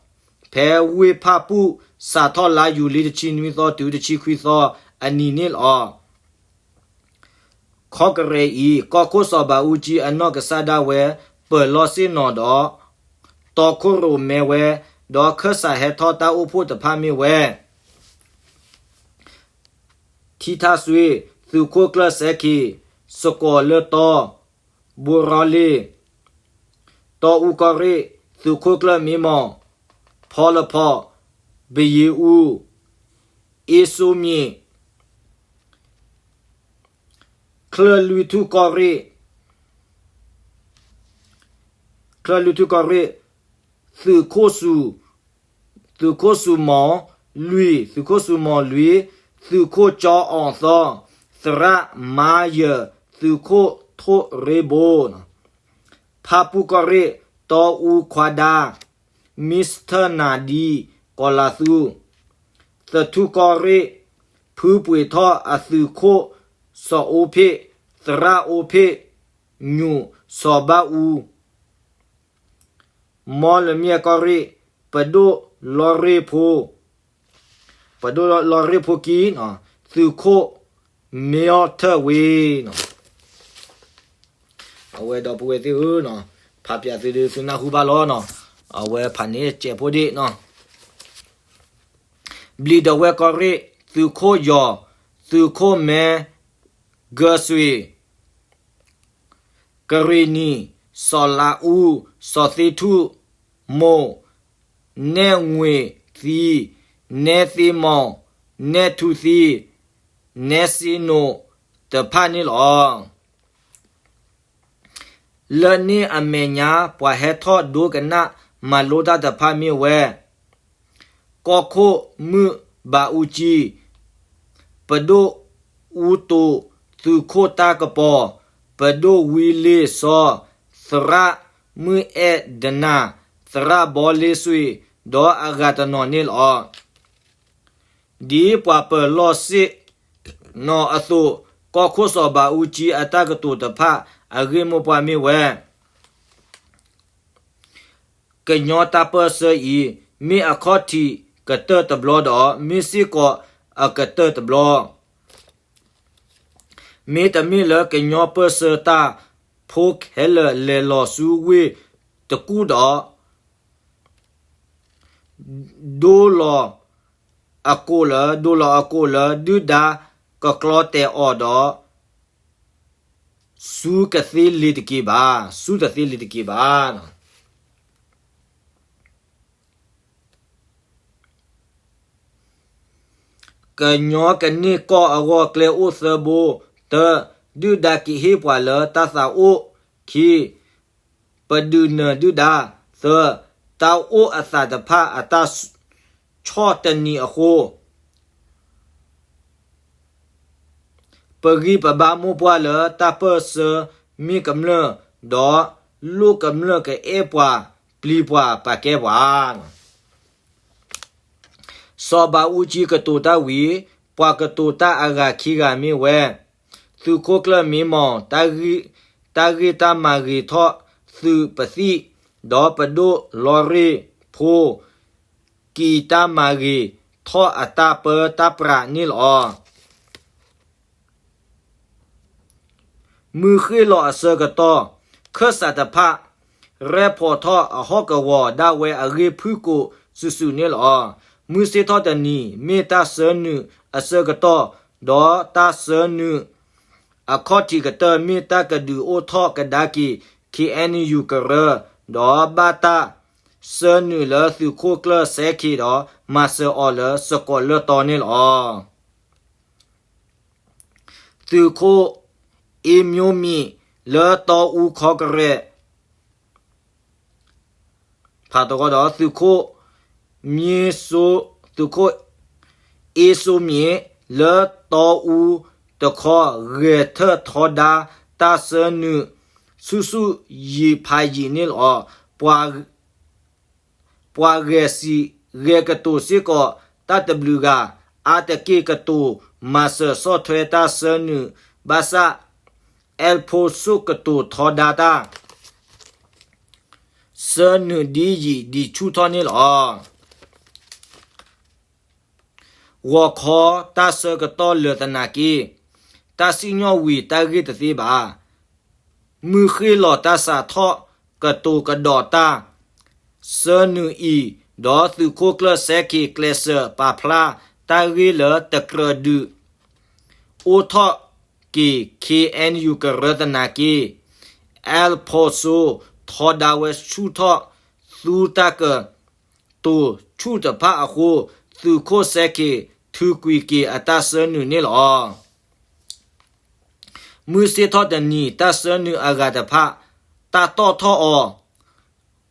ဖဲဝ့ၢ်ဖၣ်ပူၣ် စးထီၣ်လါယူၤလံတဆံနွံသီတုၤတဆံခွံသီအနံၤန့ၣ်လီၤ. ခီကရဲးအံၤ ကီၢ်ခိၣ်စီၤဘးအူကၠံအနီၢ်ကစၢ်ဒၣ်ဝဲ ပၢၤလီၢ်ဆ့ၣ်နီၤဒီး တီခိၣ်ရိၣ်မဲဝဲ, ဒီးခၢၣ်စးဟဲထီၣ်တၢ်အိၣ်ဖှိၣ်တဖၣ်မ့ၢ်ဝဲ ထံထၣ်စွ့, သုးခိၣ်ကျၢၢ်စဲခ့, စကီၤလၢၢ်တီ, ဘိရီလ့ၣ်, တီအူကီၢ်ရ့ၣ်, သုးခိၣ်ကျၢၢ်မ့မီၣ်, ဖီလဖီ, ပယ့အူ, အ့စိမ့ၣ်, ချၢၣ်လွံၢ်ထူၣ်ကီၢ်ရ့ၣ်, ချၢၣ်လွံၢ်ထူၣ်ကီၢ်ရ့ၣ်, သုးခိၣ်စူၤ, သုးခိၣ်စူၤမီၢ်လွံၢ်, သုးခိၣ်စူၤမီၢ်လွံၢ်, သုးခိၣ်ကၠီအီၣ်သီ, သရၣ်မါယၢၢ်, သုးခိၣ်ထိၣ်ရ့ဘိ, ဖၣ်ပူၣ်ကီၢ်ရ့ၣ်, တီအူခွါဒါ, မံစထၢၣ်နၤဒံ, ကီၤလၤသူ, သထူၣ်ကီၢ်ရ့ၣ်, ဖုပှ့ၤထီၣ်အသုးခိၣ်စီၤအိဖ့ၣ်, သရၣ်အိဖ့ၣ်, ညူၣ်စီၤဘၣ်အူ, မီလမၠဲၣ်ကီၢ်ရ့ၣ်, ပဒိၣ်လီရ့ၣ်ဖိ, ပဒိၣ်လီရ့ၣ်ဖိကံ, သုးခိၣ်မ့အီၣ်ထၢၣ်ဝ့, အဝဲဒီပုၢ်ဝဲၢ်သ့ၣ်ဧၢ, ဖးပၠးသုဒုးသုနၢ်ဟူဘၣ်လီၤနီၤ, အဝဲဖးန့ၣ်စဲးဖိဒ့ၣ်နီၤ, ဘျံးဒဝဲၢ်ကီၢ်ရ့ၣ်, သုးခိၣ်ယီၤ, သုးခိၣ်မဲ, ဂၢၢ်စွ့ၤ ကရ့ၣ်နံၤ, စီၤလးအူ, စီၤသ့ထူၣ်မိၢ်, နဲၣ်ငွ့ၣ်သံ, နဲၣ်သ့မီၢ်, နဲၣ်ထူသံ, နဲၣ်စ့နိၣ်တဖၣ်န့ၣ်လီၤ. လၢန့ၣ်အမဲာ်ညါ ပှၤဟဲထီၣ်ဒိကနၣ်မၤလိတၢ်တဖၣ်မ့ၢ်ဝဲ ကီၢ်ခိၣ်မုၣ်ဘးအူကၠံ, ပဒိၣ်အူတိၣ်, သုးခိၣ်တၢ်ကပီၤ, ပဒိၣ်ဝံလ့ၣ်စီ, သရၣ်မုၢ်အဲၣ်ဒနၣ်, သရၣ်ဘီလ့စွ့ၤ, ဒီးအဂၤတနီၤန့ၣ်လီၤ. ဒ်ပှၤပၢၤလီၢ်ဆ့ၣ်နီၤအသိး, ကီၢ်ခိၣ်စီၤဘးအူကၠံအတၢ်ကတိၤတဖၣ် အဂ့ၢ်မိၢ်ပှၢ်မ့ၢ်ဝဲ ကညီတၢ်ပၢၢ်ဆၢအံၤ မ့ၢ်အခီၣ်ထံးကတၢၢ်တဘျီဒီး မ့ၢ်စ့ၢ်ကီးအကတၢၢ်တဘျီ, မ့တမ့ၢ်လၢကညီပၢၢ်ဆၢတၢ်ဖိခဲလၢာ်လဲၤလီၤဆူဝ့ၢ်တကူၣ်ဒီး ဒိလီၤအကိာ်လၢ ဒိလီၤအကိာ်လၢ ဒုၣ်ဒါကကျီတဲာ်အီၤဒီး ဆူကသ့လ့ၤတက့ၢ်ဘၣ်, ဆူတသ့လ့ၤတက့ၢ်ဘၣ်. ကညီကန့ၢ်ကီၢ်အဂီၢ်ကျဲအိၣ်သၢဘိ, တၢ, ဒုၣ်ဒါကဟ့ၣ်ပှၤလၢတၢ်သးအိၣ်, ခံ, ပဒုးနၢၤဒုၣ်ဒါ, သၢ, တၢ်အိၣ်အသးတဖၣ်အတၢ်ဆီၣ်တနံၤအဃိ ပဂံၢ်ပဘါမိၢ်ပှၢ်လၢတၢ်ပၢၢ်ဆၢမ့ၢ်ကမျၢၢ်, ဒီးလိၣ်ကမျၢၢ်ကအဲၣ်ပှၤပျံၤပှၤပာ်ကဲပှၤ. စီၤဘးအူကၠံကတိၤတၢ်ဝံၤ, ပှၤကတိၤတၢ်အဂၤခံဂၤမ့ၢ်ဝဲ, သုးခိၣ်ကျၢၢ်မ့မီၢ် တၢ်ဂ့ၢ်တၢ်မၤဂ့ၤထီၣ်သုးပသံၣ်, ဒီးပဒိၣ်လီရ့ၣ်ဖိ က့ၤတၢ်မၤဂ့ၤထီၣ်အတၢ်ပၢတၢ်ပြးန့ၣ်လီၤ. မုၢ်ဃ့ၢ်လီၤအဆၢကတီၢ်, ခၢၣ်စးတဖၣ် ရဲၣ်ဖီၤထီၣ်အဟီၣ်ကဝီၤဒၣ်ဝဲအဂ့ၢ်ဖုၣ်ကိာ်စုာ်စုာ်န့ၣ်လီၤ. မုၢ်ဆ့ၣ်ထီၣ်တနံၤ မ့ၢ်တၢ်ဆၢနုာ်အဆၢကတီၢ်, ဒီးတၢ်ဆၢနုာ်အခီၣ်ထံးကတၢၢ် မ့ၢ်တၢ်ကဒုးအိၣ်ထီၣ်ကဒါက့ၤ ခ့ၣ်အဲၣ်ယူၣ်ကရၢ, ဒီးဘၣ်တၢ်ဆၢနုာ်လၢသုးခိၣ်ကျၢၢ်စဲခ့ၤဒီး မၤစၢၤအီၤလၢစကီးလၢၢ်တီန့ၣ်လီၤ. သုးခိၣ်အ့မျိုးမံၤ လၢတီအူခီကရဲး ဖးတဂီဒီး သုးခိၣ် သုးခိၣ်အ့စိမံၤ လၢတီအူတခီ ဂဲၤထၢၣ်ထီဒါတၢ်ဆၢနုာ် ဆူၣ်ဆူၣ်ယံာ်ဖးယံာ်န့ၣ်လီၤ. ပှၤဂဲၤစံးဂဲၤကတိၤစ့ၢ်ကီး တၢ်တဘျုးဂၤ အါတက့ၢ်ကတိၤမၤစၢၤဆီၣ်ထွဲတၢ်ဆၢနုာ် ဘၣ်ဆၣ် အဲလ်ဖိစိၣ်ကတိၤထီဒါတၢ် ဆၢနုာ်ဒ်ယံာ်ဒ်ဆူၣ်ထီၣ်န့ၣ်လီၤ. ဂီၤခီတၢ်ဆၢကတီၢ်လၢာ်သနာ်က့ တၢ်စံၣ်ညီၣ်ဝံၤတၢ်ဂ့ၢ်တသ့ဘၣ်. မုၢ်ဃ့ၢ်လီၤတၢ်စးထီၣ်ကတိၤကဒီးတၢ်ဆၢနုာ်အံၤ, ဒီးသုးခိၣ်ကျၢၢ်စဲခ့ၤကျဲးစၢးပာ်ဖျါတၢ်ဂ့ၢ်လၢတကြၢးဒုး အိၣ်ထီၣ်က့ၤ ခ့ၣ်အဲၣ်ယူၣ်ကရၢသနာ်က့ အဲလ်ဖိစိၣ်ထီဒါဝဲဆူၣ်ထီၣ် သူတၢ်ကတိၤဆူၣ်တဖၣ်အဃိ သုးခိၣ်စဲခ့ၤထုးကွံာ်က့ၤအတၢ်ဆၢနုာ်န့ၣ်လီၤ. မုၢ်ဆ့ၣ်ထီၣ်တနံၤ တၢ်ဆၢနုာ်အဂၤတဖၣ် တၢ်တီၣ်ထီၣ်အီၤ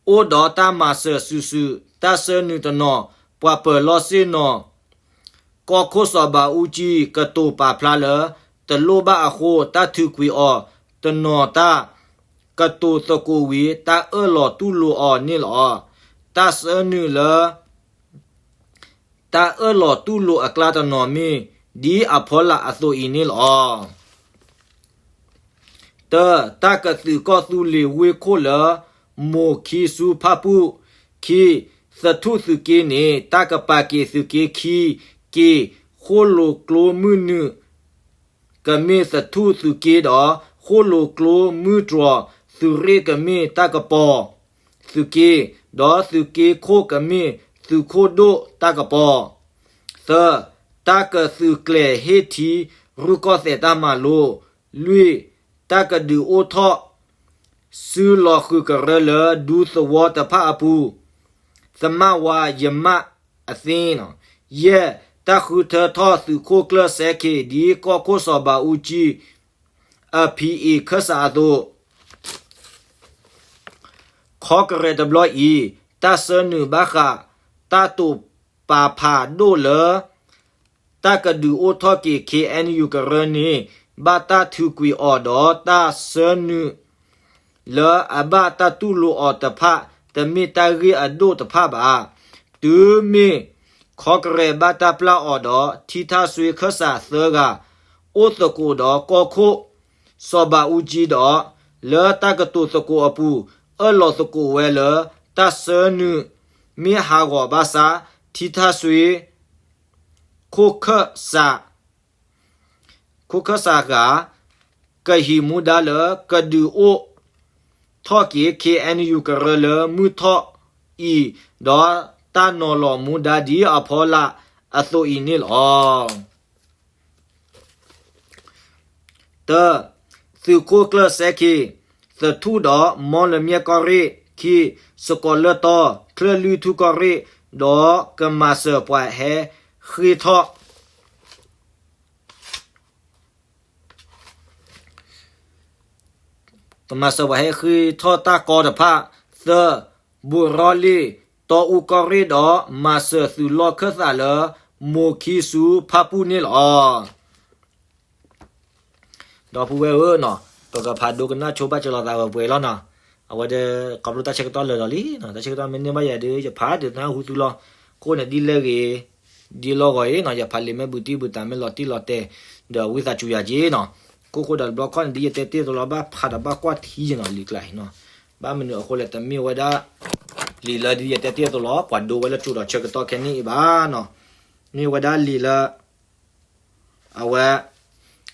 အိၣ်ဒီးတၢ်မၤစၢၤစုာ်စုာ် တၢ်ဆၢနုာ်တနီၤ ပှၤပၢၤလီၢ်ဆ့ၣ်နီၤ ကီၢ်ခိၣ်စီၤဘးအူကၠံ ကတိၤပာ်ဖျါလၢ တလိၣ်ဘၣ်အဃိ တၢ်ထုးကွံာ်အီၤတနီၤ တၢ်ကတိၤသကိးဝံၤ တၢ်အၢၣ်လီၤတူၢ်လိာ်အီၤန့ၣ်လီၤ. တၢ်ဆၢနုာ်လၢ တၢ်အၢၣ်လီၤတူၢ်လိာ်အကျါတနီၤမ့ၢ် ဒ်အဖီလာ်အသိးအံၤန့ၣ်လီၤ. တၢ, တၢ်ကသုးကီၢ်သူလ့ၤဝ့ၢ်ခိၣ်လၢ မိၢ်ခံဆူဖၣ်ပူၣ်, ခံ, သထူၣ်သုးက့န့ၣ် တၢ်ကပာ်က့ၤသုးက့ခံက့ၤ ဃိၣ်လိာ်ကျိမုၢ်နုာ် ကမ့ၢ်သထူၣ်သုးက့ဒီး ဃိၣ်လိာ်ကျိမုၢ်တြီၤသုးရ့ၣ်ကမ့ၢ်တၢ်ကပီၤသုးက့, ဒီးသုးက့ခိၣ်ကမ့ၢ်သုးခိၣ်ဒိၣ်တၢ်ကပီၤ, သၢ, တၢ်ကသုးကျဲၤဟ့ၣ်ထံရူၢ်ကီၢ်သဲးတၢ်မၤလိ, လွံၢ်, တၢ်ကဒုးအိၣ်ထီၣ် စုလီၤဃုာ်ကရၢလၢဒူသဝီတဖၣ်အပူၤ သမၣ်ဝါယမၣ်အသ့, ယဲၢ်, တၢ်ဃုထၢထီၣ်သုးခိၣ်ကျၢၢ်စဲခ့ၤ ဒ်ကီၢ်ခိၣ်စီၤဘးအူကၠံ အဖံအံၤခၢၣ်စးအသိး, ခီကရဲးတဘျီအံၤ တၢ်ဆၢနုာ်ဘၣ်ဃး တၢ်တိာ်ပာ်ဖးဒိၣ်လၢ တၢ်ကဒုးအိၣ်ထီၣ်က့ၤ ခ့ၣ်အဲၣ်ယူၣ်ကရၢန့ၣ် ဘၣ်တၢ်ထုးကွံာ်အီၤဒီးတၢ်ဆၢနုာ် လၢအဘၣ်တၢ်တူၢ်လိာ်အီၤတဖၣ် တမ့ၢ်တၢ်ဂ့ၢ်အဒိၣ်တဖၣ်ဘၣ်. တုၤမ့ၢ်ခီကရဲးဘၣ်တၢ်ပျၢ်အီၤဒီး ထံထၣ်စွ့ခၢၣ်စးသၢဂၤ အိၣ်သကိးဒီးကီၢ်ခိၣ်စီၤဘးအူကၠံဒီး လၢတၢ်ကတိၤသကိးအပူၤ အၢၣ်လီၤသကိးဝဲလၢ တၢ်ဆၢနုာ်မ့ၢ်ဟးဂီၤဘၣ်ဆၣ် ထံထၣ်စွ့ ခိၣ်ခၢၣ်စး ခိၣ်ခၢၣ်စးဂၤ ကဟံးမူဒါလၢ ကဒုးအိၣ်ထီၣ်က့ၤ ခ့ၣ်အဲၣ်ယူၣ်ကရၢလၢမုၢ်ထီၣ်အံၤ ဒီးတၢ်နီၤလီၤမူဒါဒ်အဖီလာ်အသိးအံၤန့ၣ်လီၤ. တၢ, သုးခိၣ်ကျၢၢ်စဲခ့ၤ သထူၣ်ဒီး မီလမၠဲၣ်ကီၢ်ရ့ၣ်, ခံ, စကီးလၢၢ်တီ ချၢၣ်လွံၢ်ထူၣ်ကီၢ်ရ့ၣ် ဒီးကမၤစၢၤပှၤဟဲဃ့ထီၣ် ကမၤစၢၤပှၤဟဲဃ့ထီၣ်တၢ်ကီတဖၣ်, သၢ, ဘူးရီလ့ၣ် တီအူကီၢ်ရ့ၣ်ဒီး မၤစၢၤသုးလီၢ်ခၢၣ်သးလၢ မိၢ်ခံဆူဖၣ်ပူၣ်န့ၣ်လီၤ. ဒီပုၢ်ဝဲၢ်ဧၢ, ပကဖးဒိကနၣ်ဆိဘၣ်စၢၤလိာ်သးပှဲၤပှဲၤလီၤနီၤ. အဝဲဒီး ခီဖျိတၢ်ဆၢကတီၢ်လၢာ်ဒီးလံ, တၢ်ဆၢကတီၢ်မ့ၢ်န့ၢ်ဘၣ်ယၤဒီး ယဖးဒုးနၢ်ဟူသုလီၤ. ခိၣ်န့ၣ်ဒ်လဲၣ်ဂ့ၤ ဒ်လီၢ်ဂီၤအံၤနီၤ, ယဖးလံာ်မ့ၢ်ဘူးတံၢ်ဘူးတၢ်မ့ၢ်လီၤတံၢ်လီၤတဲာ် ဒီးဝံသးစူၤယၤက့ၤနီၤ. ခိၣ်ဃိဒီးတဘျီခီၣ်န့ၣ် ဒ်ယတဲတ့ၢ်အသိးလီၤ, ဘၣ်ဖးဒီးဘၣ်ကွၢ်ထံယနီၤ လံာ်ကျါအံၤနီၤ. ဘၣ်မနုၤအဃိလဲၣ်, တမ့ၢ်ဝဲဒၣ်လံာ်လၢဒ်ယတဲတ့ၢ်အသိးလီၤ, ပှၤဒိဝဲလၢကၠိဒီးဆၢကတီၢ်ခဲနံၣ်အံၤဘၣ်နီၤ. မ့ၢ်ဝဲဒၣ်လံာ်လၢ အဝဲ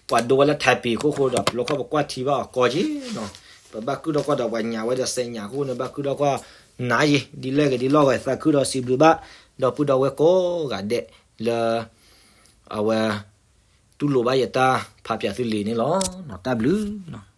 ပှၤဒိဝဲလၢ typing ခိၣ်ဃိဒီး ပလီခီၣ်ပကွၢ်ထံဘၣ်အီၤကီက့ၤနီၤ. ပဘၣ်ကုၢ်ထီၣ်ကွၢ်ဒီးပှၤညၣ်ဝဲဒီးစဲးညၣ်အဃိန့ၣ် ဘၣ်ကုၢ်ထီၣ်ကွၢ်နၤယ့ၤ ဒ်လဲၣ်ဂ့ၤဒ်လီၢ်ဂီၤ သးခုဒီးစံးဘျုးဘၣ် ဒီပုၢ်ဒီဝဲၢ်ကိးဂၤဒဲးလၢ အဝဲ တူၢ်လိာ်ဘၣ်ယတၢ်ဖးပၠးသုလံၤန့ၣ်လီၤ. တၢ်ဘျုးလီၤ.